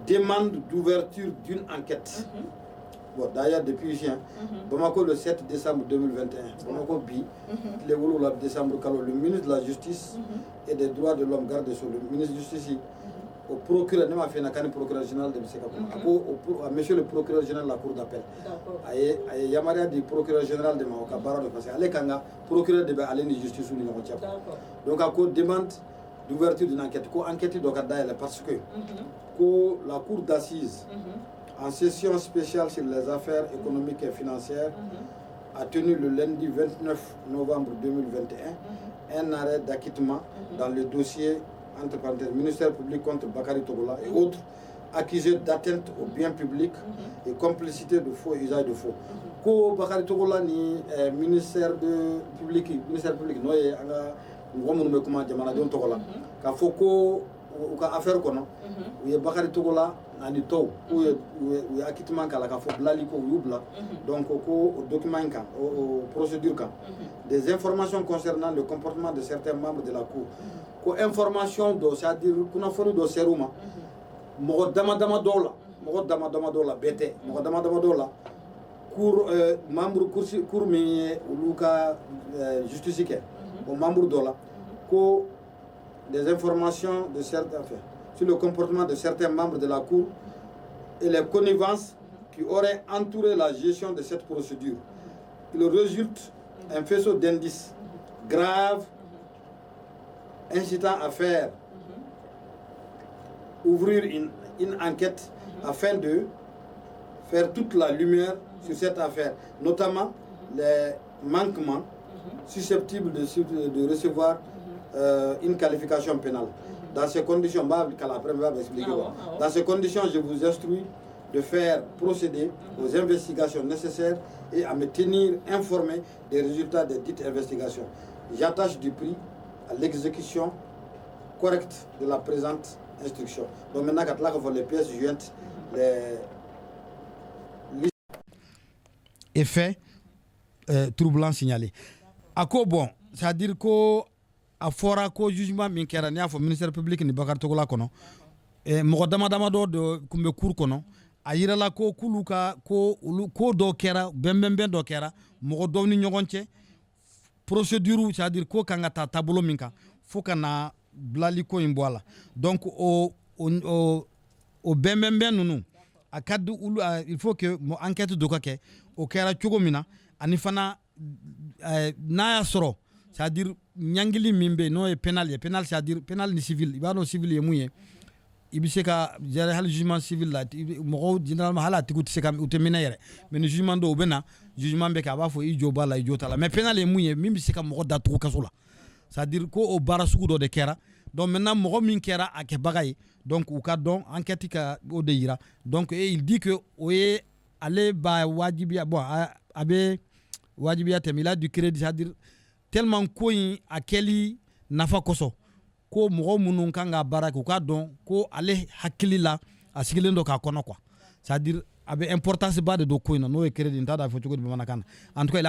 demande d'ouverture d'une enquête. Bon, d'ailleurs, depuis juin, Bamako, le 7 décembre 2021, Bamako bi, tile 7 décembre kalo, le ministre de la Justice et des Droits de l'Homme, garde des Sceaux, le ministre de Justice, au procureur, ne m'a fait na procureur général de bɛ se ka kuma, a ko à monsieur le procureur général de la Cour d'appel, a ye yamaruya di procureur général de ma, o ka baara don, parce que ale kan ka procureur de bɛ ale ni justice ni ɲɔgɔn cɛ. Donc a ko demande d'ouverture d'une enquête, ko enquête dɔ ka dayɛlɛ, parce que ko la cour d'assises, en session spéciale sur les affaires économiques et financières, a tenu le lundi 29 novembre 2021 un arrêt d'acquittement dans le dossier, entre parenthèses, ministère public contre Bakary Togola et autres accusés d'atteinte au bien public et complicité de faux et usage de faux. Ko Bakary Togola ni ministère de public, ministère public n'o ye an ka mɔgɔ minnu bɛ kuma jamanadenw tɔgɔ la, k'a fɔ ko u ka affaire kɔnɔ, u ye Bakary Togola ani tɔw, k'u ye u ye acquittement k'a la, k'a fɔ bilali ko u y'u bila. Donc ko o document in kan, o procédure kan, des informations concernant le comportement de certains membres de la cour, ko information dɔ, c'est à dire kunnafoni dɔ ser'u ma mɔgɔ dama dama dɔw la, mɔgɔ dama dama dɔw la, bɛɛ tɛ, mɔgɔ dama dama dɔw la, cour membre cour min ye olu ka justice kɛ, o membre dɔ la, ko des informations de certains, enfin, sur le comportement de certains membres de la cour et les connivences qui auraient entouré la gestion de cette procédure. Il résulte un faisceau d'indices graves incitant à faire ouvrir une enquête afin de faire toute la lumière sur cette affaire, notamment les manquements susceptibles de recevoir une qualification pénale. Dans ces conditions, après, va expliquer. Dans ces conditions, je vous instruis de faire procéder aux investigations nécessaires et à me tenir informé des résultats des dites investigations. J'attache du prix à l'exécution correcte de la présente instruction. Donc maintenant, quand là, les pièces jointes, les effets troublants signalés. A ko bon, c'est-à-dire ko a fɔra ko jugement min kɛra, n'i y'a fɔ ministère public ni Bakari Togola kɔnɔ, mɔgɔ dama dama dɔ de tun bɛ cour kɔnɔ, a yirala ko k'olu ka ko olu ko dɔ kɛra, bɛnbɛnbɛn dɔ kɛra mɔgɔ dɔw ni ɲɔgɔn cɛ, procédure, c'est à dire ko kan ka taa taabolo min kan fo ka na bilali ko in bɔ a la. Donc o bɛnbɛnbɛn ninnu, a ka di olu, il faut que enquête dɔ ka kɛ, o kɛra cogo min na, ani fana n'a y'a sɔrɔ, c'est à dire ɲangili min bɛ yen, n'o ye pénal ye, pénal, c'est à dire pénal ni civil. I b'a dɔn civil ye mun ye? I bɛ se ka gérer hali jugement civil la, mɔgɔw généralement hali a tigiw tɛ se ka, u tɛ minɛ yɛrɛ. Mais ni jugement dɔw bɛ na, jugement bɛ kɛ, a b'a fɔ i jo b'a la, i jo t'a la. Mais pénal ye mun ye? Min bɛ se ka mɔgɔ datugu kaso la, c'est à dire ko o baara sugu dɔ de kɛra. Donc maintenant, mɔgɔ min kɛra a kɛbaga ye, donc u ka dɔn, enquête ka o de yira. Donc et il dit que o ye ale b'a wajibiya, bon, a bɛ wajibiya tɛmɛ, il a du crédit, c'est à dire tellement ko in a kɛli nafa kosɔn, ko mɔgɔ minnu kan ka baara kɛ, u k'a dɔn ko ale hakili la, a sigilen don k'a kɔnɔ quoi. C'est à dire a bɛ importance ba de don ko in na, n'o ye crédit, n t'a dɔn a fɔ cogo di bamanankan na. En tout cas,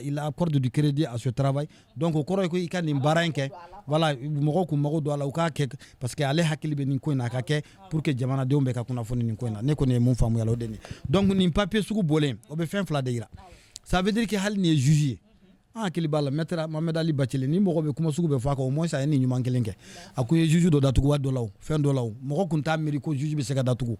il accorde du crédit à ce travail. Donc o kɔrɔ ye ko i ka nin baara in kɛ, voilà, mɔgɔw k'u mago don a la, u k'a kɛ, parce que ale hakili bɛ nin ko in na, a ka kɛ pour que jamanadenw bɛ ka kunnafoni nin ko in na. Ne kɔni ye mun faamuya la, o de ye. Donc nin papier sugu bɔlen, o bɛ fɛn fila de yira. Ça veut dire que hali nin ye juge ye, An hakili b'a la, maître Mohamed Ali Bathily, ni mɔgɔ bɛ kuma sugu bɛɛ fɔ a kan, au moins a ye nin ɲuman kelen kɛ. A kun ye juge dɔ datugu waati dɔ la, o fɛn dɔ la, o mɔgɔ kun t'a miiri ko juge bɛ se ka datugu.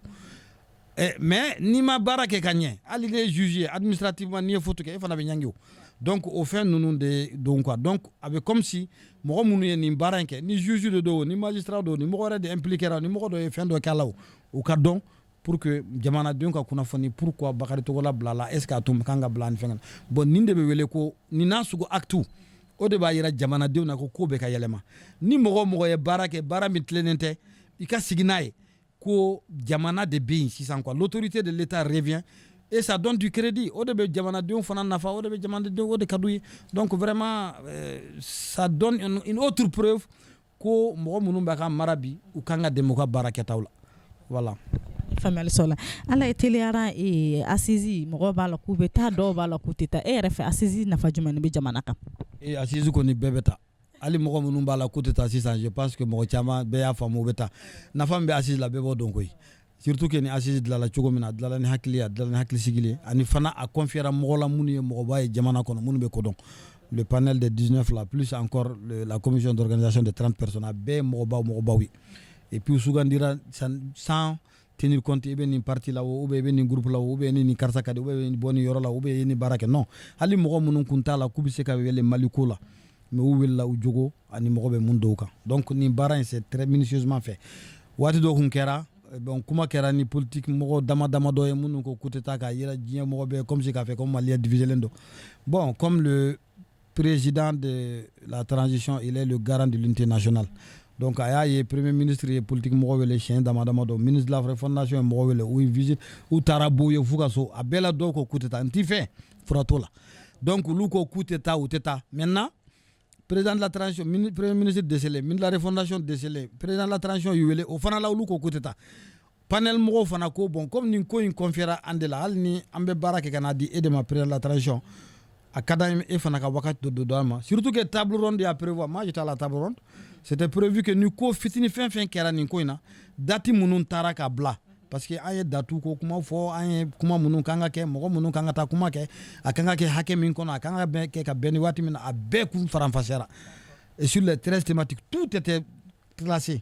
Mais n'i ma baara kɛ ka ɲɛ, hali ne ye juge ye, administrativement, n'i ye faute kɛ, e fana bɛ ɲangi o. Donc o fɛn ninnu de don quoi. Donc a bɛ comme si mɔgɔ minnu ye nin baara in kɛ, ni juge de don, ni magistrat don, ni mɔgɔ wɛrɛ de impliqué ra, ni mɔgɔ dɔ ye fɛn dɔ kɛ a la, o u ka dɔn pour que jamanadenw ka kunnafoni pourquoi Bakari Togola bilala, est ce que a tun kan ka bila, ani fɛn. Bon, nin de bɛ wele ko nin n'a sugu acte, o de b'a yira jamanadenw na ko ko bɛ ka yɛlɛma. Ni mɔgɔ o mɔgɔ ye baara kɛ, baara min tilennen tɛ, i ka sigi n'a ye ko jamana de bɛ yen sisan quoi. L'autorité de l'État revient et ça donne du crédit. O de bɛ jamanadenw fana nafa, o de bɛ jamanadenw, o de ka d'u ye. Donc vraiment, ça donne une autre preuve ko mɔgɔ minnu bɛ ka mara bi, u kan ka dɛmɛ u ka baara kɛtaw la, voilà. Faamuyali sɔrɔ la. Ala ye teliyara, assise, mɔgɔw b'a la k'u bɛ taa, dɔw b'a la k'u tɛ taa. E yɛrɛ fɛ, assise nafa jumɛn bɛ jamana kan? Ee, assise kɔni, bɛɛ bɛ taa. Hali mɔgɔ minnu b'a la k'u tɛ taa sisan, je pense que mɔgɔ caman bɛɛ y'a faamu, u bɛ taa. Nafa min bɛ assise la, bɛɛ b'o dɔn koyi. Surtout que ni assise dilanla cogo min na, a dilanla ni hakili ye, a dilanla ni hakili sigi ye, ani fana a confiera mɔgɔ la minnu ye mɔgɔba ye jamana kɔnɔ, minnu bɛ kodɔn. Le panel de 19 là, plus encore la commission d'organisation de 30 personnes, a bɛɛ ye mɔgɔbaw mɔgɔbaw ye. Et puis sugandira sans tenir compte i bɛ nin parti la o, ou bien i bɛ nin groupe la o, ou bien ni nin karisa ka di, ou bien bɔ nin yɔrɔ la, ou bien i ye nin baara kɛ. Non, hali mɔgɔ minnu kun t'a la k'u bɛ se ka wele Mali ko la, mais u wulila u jogo ani mɔgɔ bɛ mun dɔw kan. Donc nin baara in, c'est très minutieusement fait. Waati dɔ kun kɛra, bon, kuma kɛra ni politique mɔgɔ dama dama dɔ ye minnu ko k'u tɛ taa, k'a yira diɲɛ mɔgɔ bɛɛ comme si k'a fɛ comme Malien divisé don. Bon, comme le président de la transition, il est le garant de l'unité nationale, donc a y'a ye premier ministre ye politique mɔgɔ wele siɲɛ dama dama dɔ, ministre de la refondation ye mɔgɔ wele, u ye visite, u taara b'u ye f'u ka so. A bɛɛ la, dɔw ko k'u tɛ taa, n t'i fɛ fura t'o la. Donc olu ko k'u tɛ taa, u tɛ taa. Maintenant, président de la transition, premier ministre dɛsɛlen, ministre de la refondation dɛsɛlen, président de la transition y'u wele, o fana la, olu ko k'u tɛ taa. Panel mɔgɔw fana ko bon, comme nin ko in confiera an de la, hali ni an bɛ baara kɛ ka n'a di e de ma, président de la transition, a ka d'an ye e fana ka wagati dɔ d'an ma. Surtout que table ronde y'a prévoir, moi j'étais à la table ronde, c'était prévu que ni ko fitini fɛn fɛn kɛra nin ko in na, date minnu taara ka bila, parce que an ye date ko kuma fɔ, an ye kuma minnu kan ka kɛ, mɔgɔ minnu kan ka taa kuma kɛ, a kan ka kɛ hakɛ min kɔnɔ, a kan ka bɛn kɛ ka bɛn ni waati min na, a bɛɛ kun faranfasiyara. Et sur les 13 thématiques, tout était classé.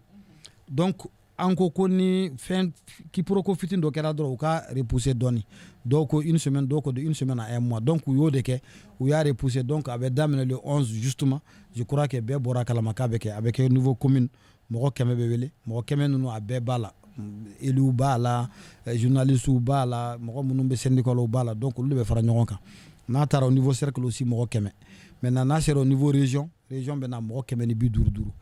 Donc an ko ko ni fɛn quiproquo fitini dɔ kɛra dɔrɔn, u ka repousser dɔɔni. Dɔw ko une semaine, dɔw ko de une semaine à un mois. Donc u y'o de kɛ, u y'a repousser. Donc a bɛ daminɛ le 11 justement. Je crois que bɛɛ bɔra a kalama k'a bɛ kɛ, a bɛ kɛ niveau commune. Mɔgɔ 100 bɛ wele. Mɔgɔ 100 ninnu, a bɛɛ b'a la, élus b'a la, journalistes b'a la, mɔgɔ minnu bɛ syndicat la, b'a la. Donc olu de bɛ fara ɲɔgɔn kan. N'a taara au niveau cercle aussi, mɔgɔ 100. Maintenant, n'a sera au niveau région, région bɛ na mɔgɔ 155.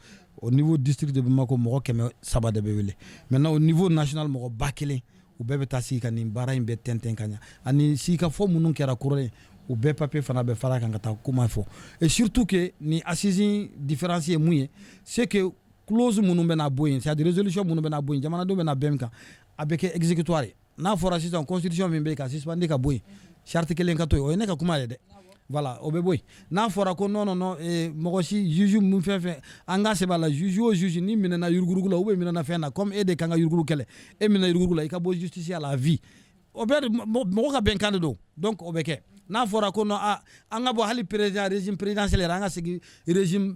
Au niveau district de Bamako, mɔgɔ 300 de bɛ wele. Maintenant, au niveau national, mɔgɔ 1000. U bɛɛ bɛ taa sigi ka nin baara in bɛɛ tɛntɛn ka ɲa, ani sigikafɔ minnu kɛra kɔrɔlen, u bɛɛ papier fana bɛ fara kan ka taa kuma fɔ. Et surtout que ni assise différence ye mun ye, c'est que clause minnu bɛna bɔ yen, c'est à dire résolution minnu bɛna bɔ yen, jamanadenw bɛna bɛn min kan, a bɛ kɛ exécutoire ye. N'a fɔra sisan constitution min bɛ yen ka suspendre ka bɔ yen, charte kelen ka to yen, o ye ne ka kuma ye dɛ. Voilà, o bɛ bɔ yen. N'a fɔra ko non, non, non, mɔgɔ si, juge mun fɛn fɛn, an ka sɛbɛn la, juge o juge ni minɛna yurugurugu la ou bien minɛna fɛn na, comme e de kan ka yurugurugu kɛlɛ, e minɛna yurugurugu la, i ka bɔ justice à la vie. O bɛɛ mɔgɔ ka bɛnkan de don. Donc o bɛ kɛ. N'a fɔra ko non, a an ka bɔ hali président, régime présidentiel yɛrɛ, an ka segin régime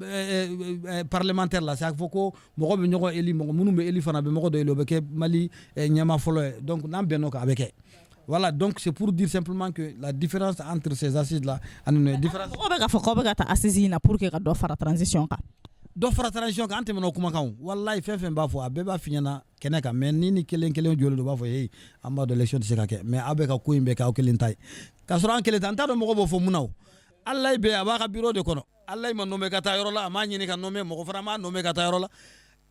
parlementaire la, c'est à fɔ ko mɔgɔ bɛ ɲɔgɔn éli, mɔgɔ minnu bɛ éli fana bɛ mɔgɔ dɔ éli, o bɛ kɛ Mali ɲɛmaa fɔlɔ ye. Donc n'an bɛnn'o kan, a bɛ kɛ. Voilà, donc c'est pour dire simplement que la différence entre ces assises-là, ani différence. Mɔgɔw bɛ k'a fɔ k'aw bɛ ka taa assise in na pour que ka dɔ fara transition kan. Dɔ fara transition kan, an tɛmɛna o kumakan. Walayi, fɛn fɛn b'a fɔ, a bɛɛ b'a f'i ɲɛna kɛnɛ kan. Mais ni kelen kelen jɔlen don, u b'a fɔ hey, an b'a dɔn élection tɛ se ka kɛ, mais aw bɛ ka ko in bɛɛ kɛ aw kelen ta ye, k'a sɔrɔ an kelen ta. N t'a dɔn mɔgɔ b'o fɔ mun na. O Alayi bɛ a b'a ka bureau de kɔnɔ. Alayi ma nommé ka taa yɔrɔ la, a m'a ɲini ka nommé, mɔgɔ fana m'a nommé ka taa yɔrɔ la.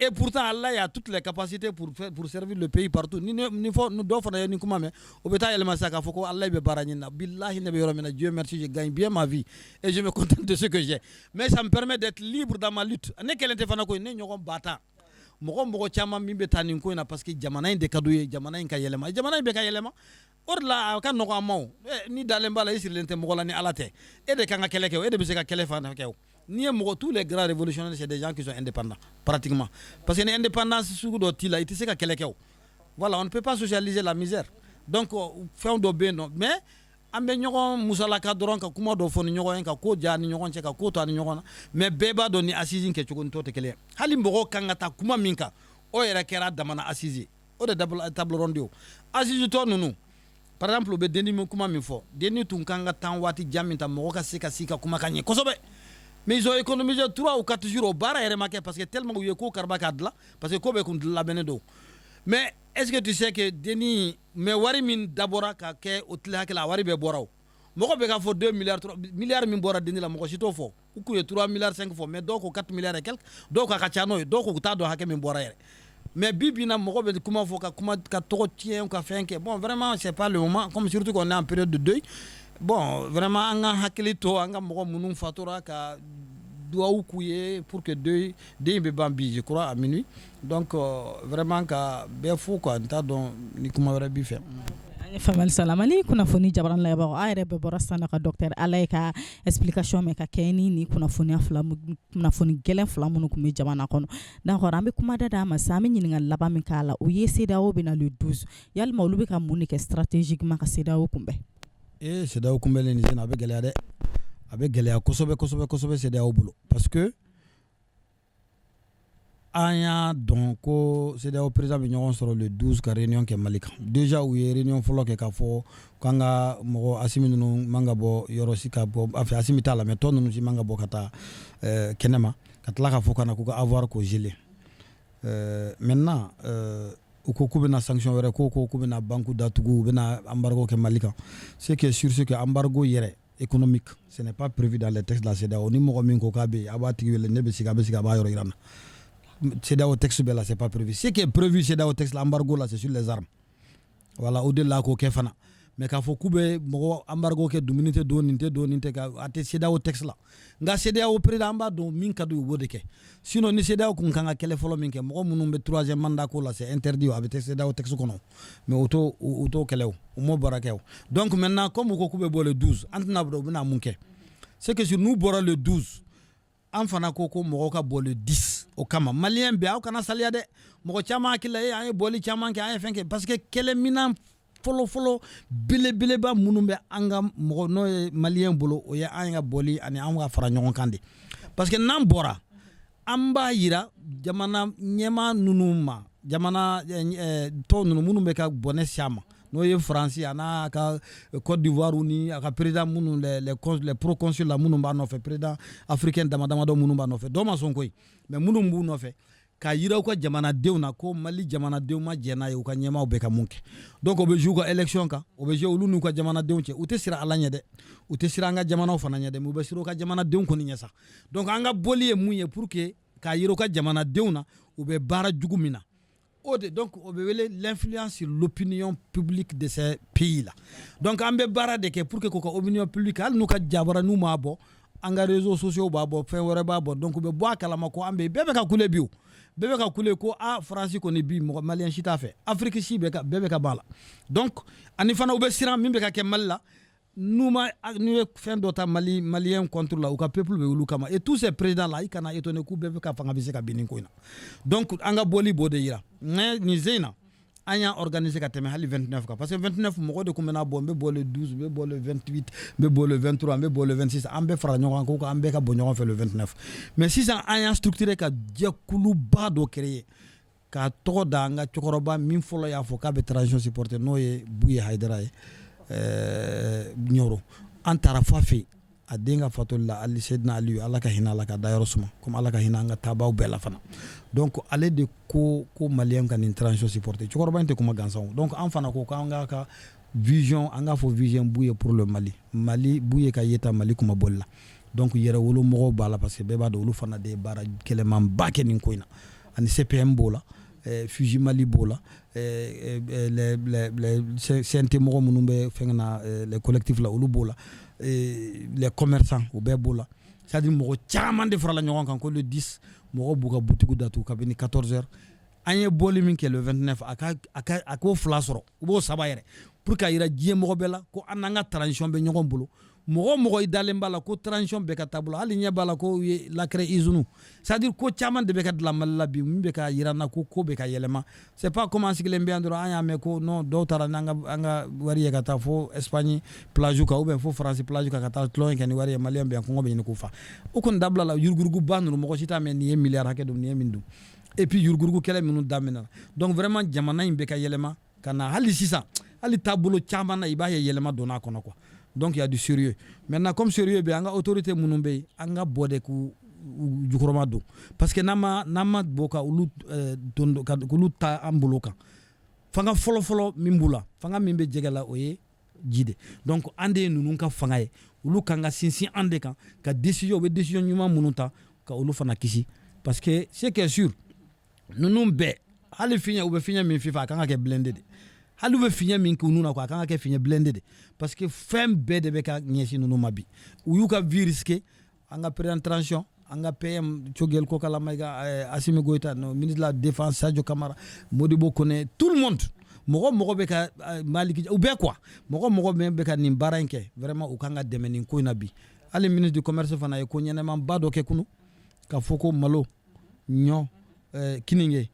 Et pourtant, Allah a toutes les capacités pour servir le pays partout. Ni fɔ dɔw fana ye ni kuma mɛn, o bɛ taa yɛlɛma sisan k'a fɔ ko Allah bɛ baara ɲini na. Billahi, ne bɛ yɔrɔ min na, Dieu merci, je gagne bien ma vie et je me contente de ce que j'ai. Mais ça me permet d'être libre dans ma lutte. Ne kelen tɛ fana koyi, ne ɲɔgɔn ba tan. Mɔgɔ mɔgɔ caman min bɛ taa nin ko in na, parce que jamana in de ka d'u ye, jamana in ka yɛlɛma, jamana in bɛ ka yɛlɛma. O de la a ka nɔgɔn an ma. O ni dalen b'a la, i sirilen tɛ mɔgɔ la ni Ala tɛ. E de kan ka kɛlɛ kɛ o, e de bɛ se ka kɛlɛ fana kɛ o. N'i ye mɔgɔ, tous les grands révolutionnaires, c'est des gens qui sont indépendants pratiquement, parce que ni indépendance sugu dɔ t'i la, i tɛ se ka kɛlɛ kɛ o. Voilà, on ne peut pas socialiser la misère. Donc fɛn dɔ bɛ yen nɔ, mais An bɛ ɲɔgɔn musalaka dɔrɔn ka kuma dɔ fɔ ni ɲɔgɔn ye, ka ko diya ni ɲɔgɔn cɛ, ka ko to ni ɲɔgɔn na. Mais bɛɛ b'a dɔn ni assise kɛ cogo ni tɔ tɛ kelen ye. Hali mɔgɔw kan ka taa kuma min kan, o yɛrɛ kɛra damana assise, o de table ronde. O assise tɔ ninnu, par exemple, u bɛ denni min kuma min fɔ, denni tun kan ka taa waati jan min ta, mɔgɔ ka se ka sigi ka kuma ka ɲɛ kosɛbɛ. Mais ils ont économisé 3 ou 4 jours. O baara yɛrɛ ma kɛ parce que tellement u ye ko kariba k'a dilan, parce que ko bɛɛ kun labɛnnen don. Mais est-ce que tu sais que denni, mais wari min dabɔra ka kɛ o tile hakɛ la, a wari bɛɛ bɔra? O mɔgɔ bɛ k'a fɔ 2 milliards, 3 milliards min bɔra denni la, mɔgɔ si t'o fɔ. U kun ye 3 milliards 5 fɔ, mais dɔw ko 4 milliards et quelque, dɔw ko a ka ca n'o ye, dɔw ko k'u t'a dɔn hakɛ min bɔra yɛrɛ. Mais bi bi in na, mɔgɔ bɛ kuma fɔ ka kuma ka tɔgɔ tiɲɛ, ka fɛn kɛ. Bon, vraiment, c'est pas le moment, comme surtout qu'on est en période de deuil. Bon, vraiment, an ka hakili to an ka mɔgɔ minnu fatura, ka duwawu k'u ye pour que deuil den bɛ ban bi, je crois à minuit. Donc vraiment, ka bɛɛ fo quoi. N t'a dɔn ni kuma wɛrɛ b'i fɛ. An ye faamuyali sɔrɔ. Mali kunnafoni jabaran lajɛbagaw, aw yɛrɛ bɛɛ bɔra sisan ka docteur Alaye ka explication mɛn ka kɛ ni kunnafoniya fila, kunnafoni gɛlɛn fila minnu tun bɛ jamana kɔnɔ. D'accord, an bɛ kuma da d'a ma sisan. An bɛ ɲininkali laban min k'a la, o ye CEDEAO bɛ na le 12, yalima olu bɛ ka mun de kɛ stratégiquement ka CEDEAO kunbɛn? Ee, CEDEAO kunbɛnli nin sen, a bɛ gɛlɛya dɛ, a bɛ gɛlɛya kosɛbɛ kosɛbɛ kosɛbɛ CEDEAO bolo, parce que an y'a dɔn ko CEDEAO président bɛ ɲɔgɔn sɔrɔ le 12 ka réunion kɛ Mali kan. Déjà u ye réunion fɔlɔ kɛ k'a fɔ k'an ka mɔgɔ Asimi ninnu man ka bɔ yɔrɔ si ka bɔ, enfin Asimi t'a la, mais tɔ ninnu si man ka bɔ ka taa kɛnɛma, ka tila k'a fɔ ka na k'u ka avoir k'o geler. Maintenant u ko k'u bɛna sanction wɛrɛ, ko k'u bɛna banque datugu, u bɛna embargo kɛ Mali kan. Ce qui est sûr, c'est que embargo yɛrɛ économique, ce n'est pas prévu dans les textes de la CEDEAO. Ni mɔgɔ min ko k'a bɛ yen, a b'a tigi wele, ne bɛ sigi, a bɛ sigi, a b'a yɔrɔ yira n na. CEDEAO texte bɛɛ la, c'est pas prévu. Ce qui est prévu CEDEAO texte la, embargo la, c'est sur les armes. Voilà, o de la k'o kɛ fana. Mais k'a fɔ k'u bɛ mɔgɔ embargo kɛ, dumuni tɛ don, nin tɛ don, nin tɛ, a tɛ CEDEAO texte la. Nka CEDEAO président, an b'a dɔn min ka d'u ye, u b'o de kɛ. Sinon ni CEDEAO kun kan ka kɛlɛ fɔlɔ min kɛ, mɔgɔ minnu bɛ troisième mandat ko la, c'est interdit, a bɛ tɛ CEDEAO texte kɔnɔ. Mais u t'o kɛlɛ, o u m'o baara kɛ. O donc maintenant, comme u ko k'u bɛ bɔ le 12, an tɛna dɔn u bɛna mun kɛ. C'est que si n'u bɔra le 12, an fana ko mɔgɔw ka bɔ le 10. O kama, maliyɛn bɛɛ, aw kana saliya dɛ. Mɔgɔ caman hakili la, an ye bɔli caman kɛ, an ye fɛn kɛ, parce que kɛlɛminan fɔlɔ-fɔlɔ belebeleba minnu bɛ an ka mɔgɔ n'o ye maliyɛn bolo, o ye an ka bɔli ani an ka fara ɲɔgɔn kan de. Parce que n'an bɔra, an b'a yira jamana ɲɛmaa ninnu ma, jamana tɔw ninnu minnu bɛ ka bɔnɛ si a ma, n'o ye Faransi a n'a ka Côte d'Ivoire ni a ka président minnu, les proconsuls la minnu b'a nɔfɛ, président africain dama damadɔ minnu b'a nɔfɛ, dɔw ma sɔn koyi, mais minnu b'u nɔfɛ, k'a yira u ka jamanadenw na ko Mali jamanadenw ma jɛn n'a ye, u ka ɲɛmaaw bɛ ka mun kɛ. Donc o bɛ jouer u ka élection kan, o bɛ jouer olu n'u ka jamanadenw cɛ. U tɛ siran Ala ɲɛ dɛ, u tɛ siran an ka jamanaw fana ɲɛ dɛ, mais u bɛ siran u ka jamanadenw kɔni ɲɛ sa. Donc an ka bɔli ye mun ye? Pour que k'a yira u ka jamanadenw na u bɛ baara jugu min na. O de, donc o bɛ wele l'influence sur l'opinion publique de ces pays là. Donc an bɛ baara de kɛ pour que k'u ka opinion publique, hali n'u ka jabara n'u m'a bɔ, an ka réseaux sociaux b'a bɔ, fɛn wɛrɛ b'a bɔ. Donc u bɛ bɔ a kalama ko an bɛ, bɛɛ bɛ ka kule bi, o bɛɛ bɛ ka kule ko a Faransi kɔni bi, mɔgɔ maliyɛn si t'a fɛ, Afiriki si bɛɛ ka bɛɛ bɛ ka ban a la. Donc ani fana u bɛ siran min bɛ ka kɛ Mali la. N'u ma, n'u ye fɛn dɔ ta Mali maliyɛn contre la, u ka peuple bɛ wuli kama. Et tous ces présidents là, i kana étonné k'u bɛɛ bɛ ka fanga bɛ se ka bin nin ko in na. Donc an ka bɔli b'o de yira. Mais nin sen in na, an y'a organiser ka tɛmɛ hali 29 kan, parce que 29 mɔgɔ de tun bɛna bɔ, n bɛ bɔ le 12, n bɛ bɔ le 28, n bɛ bɔ le 23, n bɛ bɔ le 26, an bɛɛ fara ɲɔgɔn kan ko an bɛɛ ka bɔ ɲɔgɔn fɛ le 29. Mais sisan an y'a structuré ka jɛkuluba dɔ créer k'a tɔgɔ da an ka cɛkɔrɔba min fɔlɔ y'a fɔ k'a bɛ transition supporter, n'o ye Buye Hayidara ye Ɲɔrɔ. An taara fɔ a fɛ yen a den ka fatuli la, Ali Sedina Aliyu, Ala ka hinɛ a la ka dayɔrɔ suma, komi Ala ka hinɛ an ka taabaw bɛɛ la fana. Donc ale de ko maliyɛn ka nin transition supporter. Cɛkɔrɔba in tɛ kuma gansan. Donc an fana ko k'an ka vision, an k'a fɔ vision Buye pour le Mali, Mali Buye ka yeta Mali kuma bɔli la. Donc yɛrɛwolo mɔgɔw b'a la, parce que bɛɛ b'a dɔn olu fana de ye baara gɛlɛmanba kɛ nin ko in na, ani CPM b'o la, Fuji Mali b'o la, les CNT mɔgɔ minnu bɛ fɛn na, les collectifs la, olu b'o la, les commerçants, u bɛɛ b'o la. C'est à dire mɔgɔ caman de farala ɲɔgɔn kan ko le 10, mɔgɔw b'u ka boutique datugu kabini 14 heures. An ye bɔli min kɛ le 29, a k'o fila sɔrɔ, u b'o saba yɛrɛ, pour k'a yira diɲɛ mɔgɔ bɛɛ la ko an n'an ka transition bɛ ɲɔgɔn bolo. Mɔgɔ o mɔgɔ i dalen b'a la ko transition bɛɛ ka taabolo, hali ɲɛ b'a la ko u ye la créer usine, c'est à dire ko caman de bɛ ka dilan Mali la bi, min bɛ ka yira n na ko ko bɛ ka yɛlɛma. C'est pas comme an sigilen bɛ yan dɔrɔn, an y'a mɛn ko non, dɔw taara n'an ka an ka wari ye ka taa fo Espagne plage kan ou bien fo France plage kan ka taa tulon kɛ ni wari ye. Maliyɛn bɛ yan, kɔngɔ bɛ ɲini k'u fa. O kɔni dabila la. Yuruguba ninnu, mɔgɔ si t'a mɛn nin ye miliyari hakɛ don, nin ye min don. Et puis yurugurugu kɛlɛ minnu daminɛna, donc vraiment jamana in bɛ ka yɛlɛma ka na. Hali sisan, hali taabolo caman na, i b'a ye yɛlɛma donna a kɔnɔ quoi. Donc il y a du sérieux maintenant. Comme sérieux bɛ an ka autorité minnu bɛ yen, an ka bɔ de k'u jukɔrɔma don, parce que n'an ma bɔ ka olu don ka olu ta an bolo kan, fanga fɔlɔ-fɔlɔ min b'u la, fanga min bɛ jɛgɛ la, o ye ji de. Donc an de ye ninnu ka fanga ye, olu kan ka sinsin an de kan ka décision, u bɛ décision ɲuman minnu ta ka olu fana kisi, parce que ce qui est sûr, ninnu bɛɛ, hali fiɲɛ, u bɛ fiɲɛ min fifa, a kan ka kɛ blindé de. Hali u bɛ fiɲɛ min k'u nun na quoi, a kan ka kɛ fiɲɛ blindé de, parce que fɛn bɛɛ de bɛ ka ɲɛsin ninnu ma bi. U y'u ka vie risqué. An ka président transition, an ka PM Choguel Kokalla Maïga, Assimi Goïta, no ministre de la Défense Sadio Camara, Modibo Kone, tout le monde, mɔgɔ mɔgɔ bɛ ka Maliki, u bɛɛ quoi, mɔgɔ mɔgɔ bɛ ka nin baara in kɛ, vraiment u kan ka dɛmɛ nin ko in na bi. Hali ministre du Commerce fana ye ko ɲɛnɛmanba dɔ kɛ kunu, ka fɔ ko malo, ɲɔ, kininge,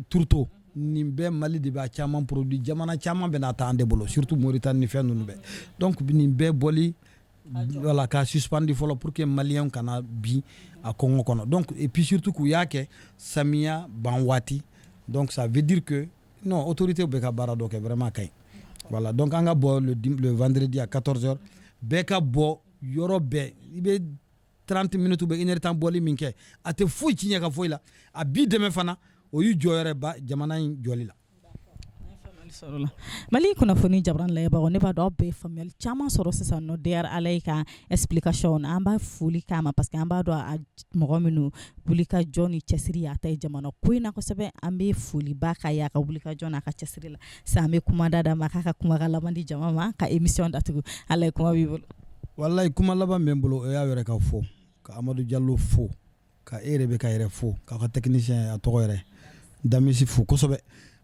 tourteau, nin bɛɛ Mali de b'a caman produit. Jamana caman bɛ n'a ta an de bolo, surtout Mauritanie ni fɛn ninnu bɛɛ. Donc nin bɛɛ bɔli, voilà, ka suspendu fɔlɔ pour que maliyɛn kana bin a kɔngɔ kɔnɔ. Donc et puis surtout k'u y'a kɛ samiya ban waati, donc ça veut dire que non, autorité bɛ ka baara dɔ kɛ, vraiment ka ɲi. Voilà, donc an ka bɔ le vendredi à 14 heures, bɛɛ ka bɔ yɔrɔ bɛɛ. I bɛ 30 minutes ou une heure temps bɔli min kɛ, a tɛ foyi tiɲɛ ka foyi la, a b'i dɛmɛ fana, o y'i jɔyɔrɔ ba jamana in jɔli la. Mali kunnafoni jabaran layɛbagaw, ne b'a dɔn aw bɛɛ faamuyali caman sɔrɔ sisan nɔ DR Alayi ka explication na. An b'a foli k'a ma, parce que an b'a dɔn a mɔgɔ minnu wulikajɔ ni cɛsiri y'a ta ye jamana ko in na kosɛbɛ. An bɛ foliba k'a ye a ka wulikajɔ n'a ka cɛsiri la. Sisan an bɛ kuma da ma k'a ka kumakan laban di jama ma ka émission datugu. Alayi, kuma b'i bolo. Walayi, kuma laban bɛ n bolo, o y'a yɛrɛ ka fo ka Amadu Jalo fo, ka e yɛrɛ bɛ ka yɛrɛ fo, k'aw ka technicien, a tɔgɔ yɛrɛ Damisi fo kosɛbɛ,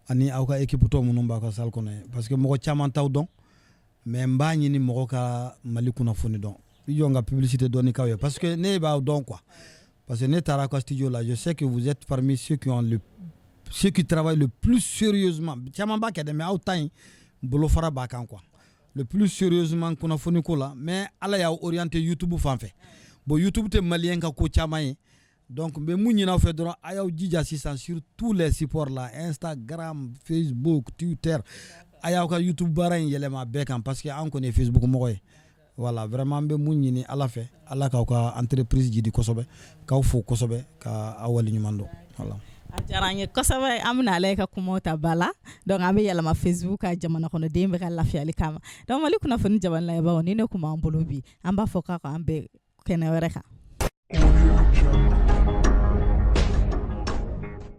ani aw ka équipe tɔ minnu b'aw ka salle kɔnɔ ye, parce que mɔgɔ caman t'aw dɔn, mais n b'a ɲini mɔgɔ ka Mali kunnafoni dɔn. I jɔ n ka publicité dɔɔni k'aw ye, parce que ne b'aw dɔn quoi, parce que ne taara aw ka studio la, je sais que vous êtes parmi ceux qui travaillent le plus sérieusement. Caman b'a kɛ dɛ, mais aw ta in bolofara b'a kan quoi, le plus sérieusement kunnafoni ko la. Mais Ala y'aw orienté YouTube fan fɛ. Bon, YouTube tɛ maliyɛn ka ko caman ye. Donc n bɛ mun ɲini aw fɛ dɔrɔn, a y'aw jija sisan sur tous les supports là, Instagram, Facebook, Twitter, a y'aw ka YouTube baara in yɛlɛma bɛɛ kan, parce que an kɔni ye Facebook mɔgɔ ye. Voilà, vraiment n bɛ mun ɲini Ala fɛ, Ala k'aw ka entreprise jidi kosɛbɛ, k'aw fo kosɛbɛ, ka aw waleɲuman dɔn, voilà. A diyara an ye kosɛbɛ. An bɛna ale ka kumaw ta ba la. Donc an bɛ yɛlɛma Facebook ka jamana kɔnɔden bɛ ka lafiyali kama. Donc Mali kunnafoni jabaran layɛbagaw, ni ne kun b'an bolo bi, an b'a fɔ k'a k'an bɛn kɛnɛ wɛrɛ kan.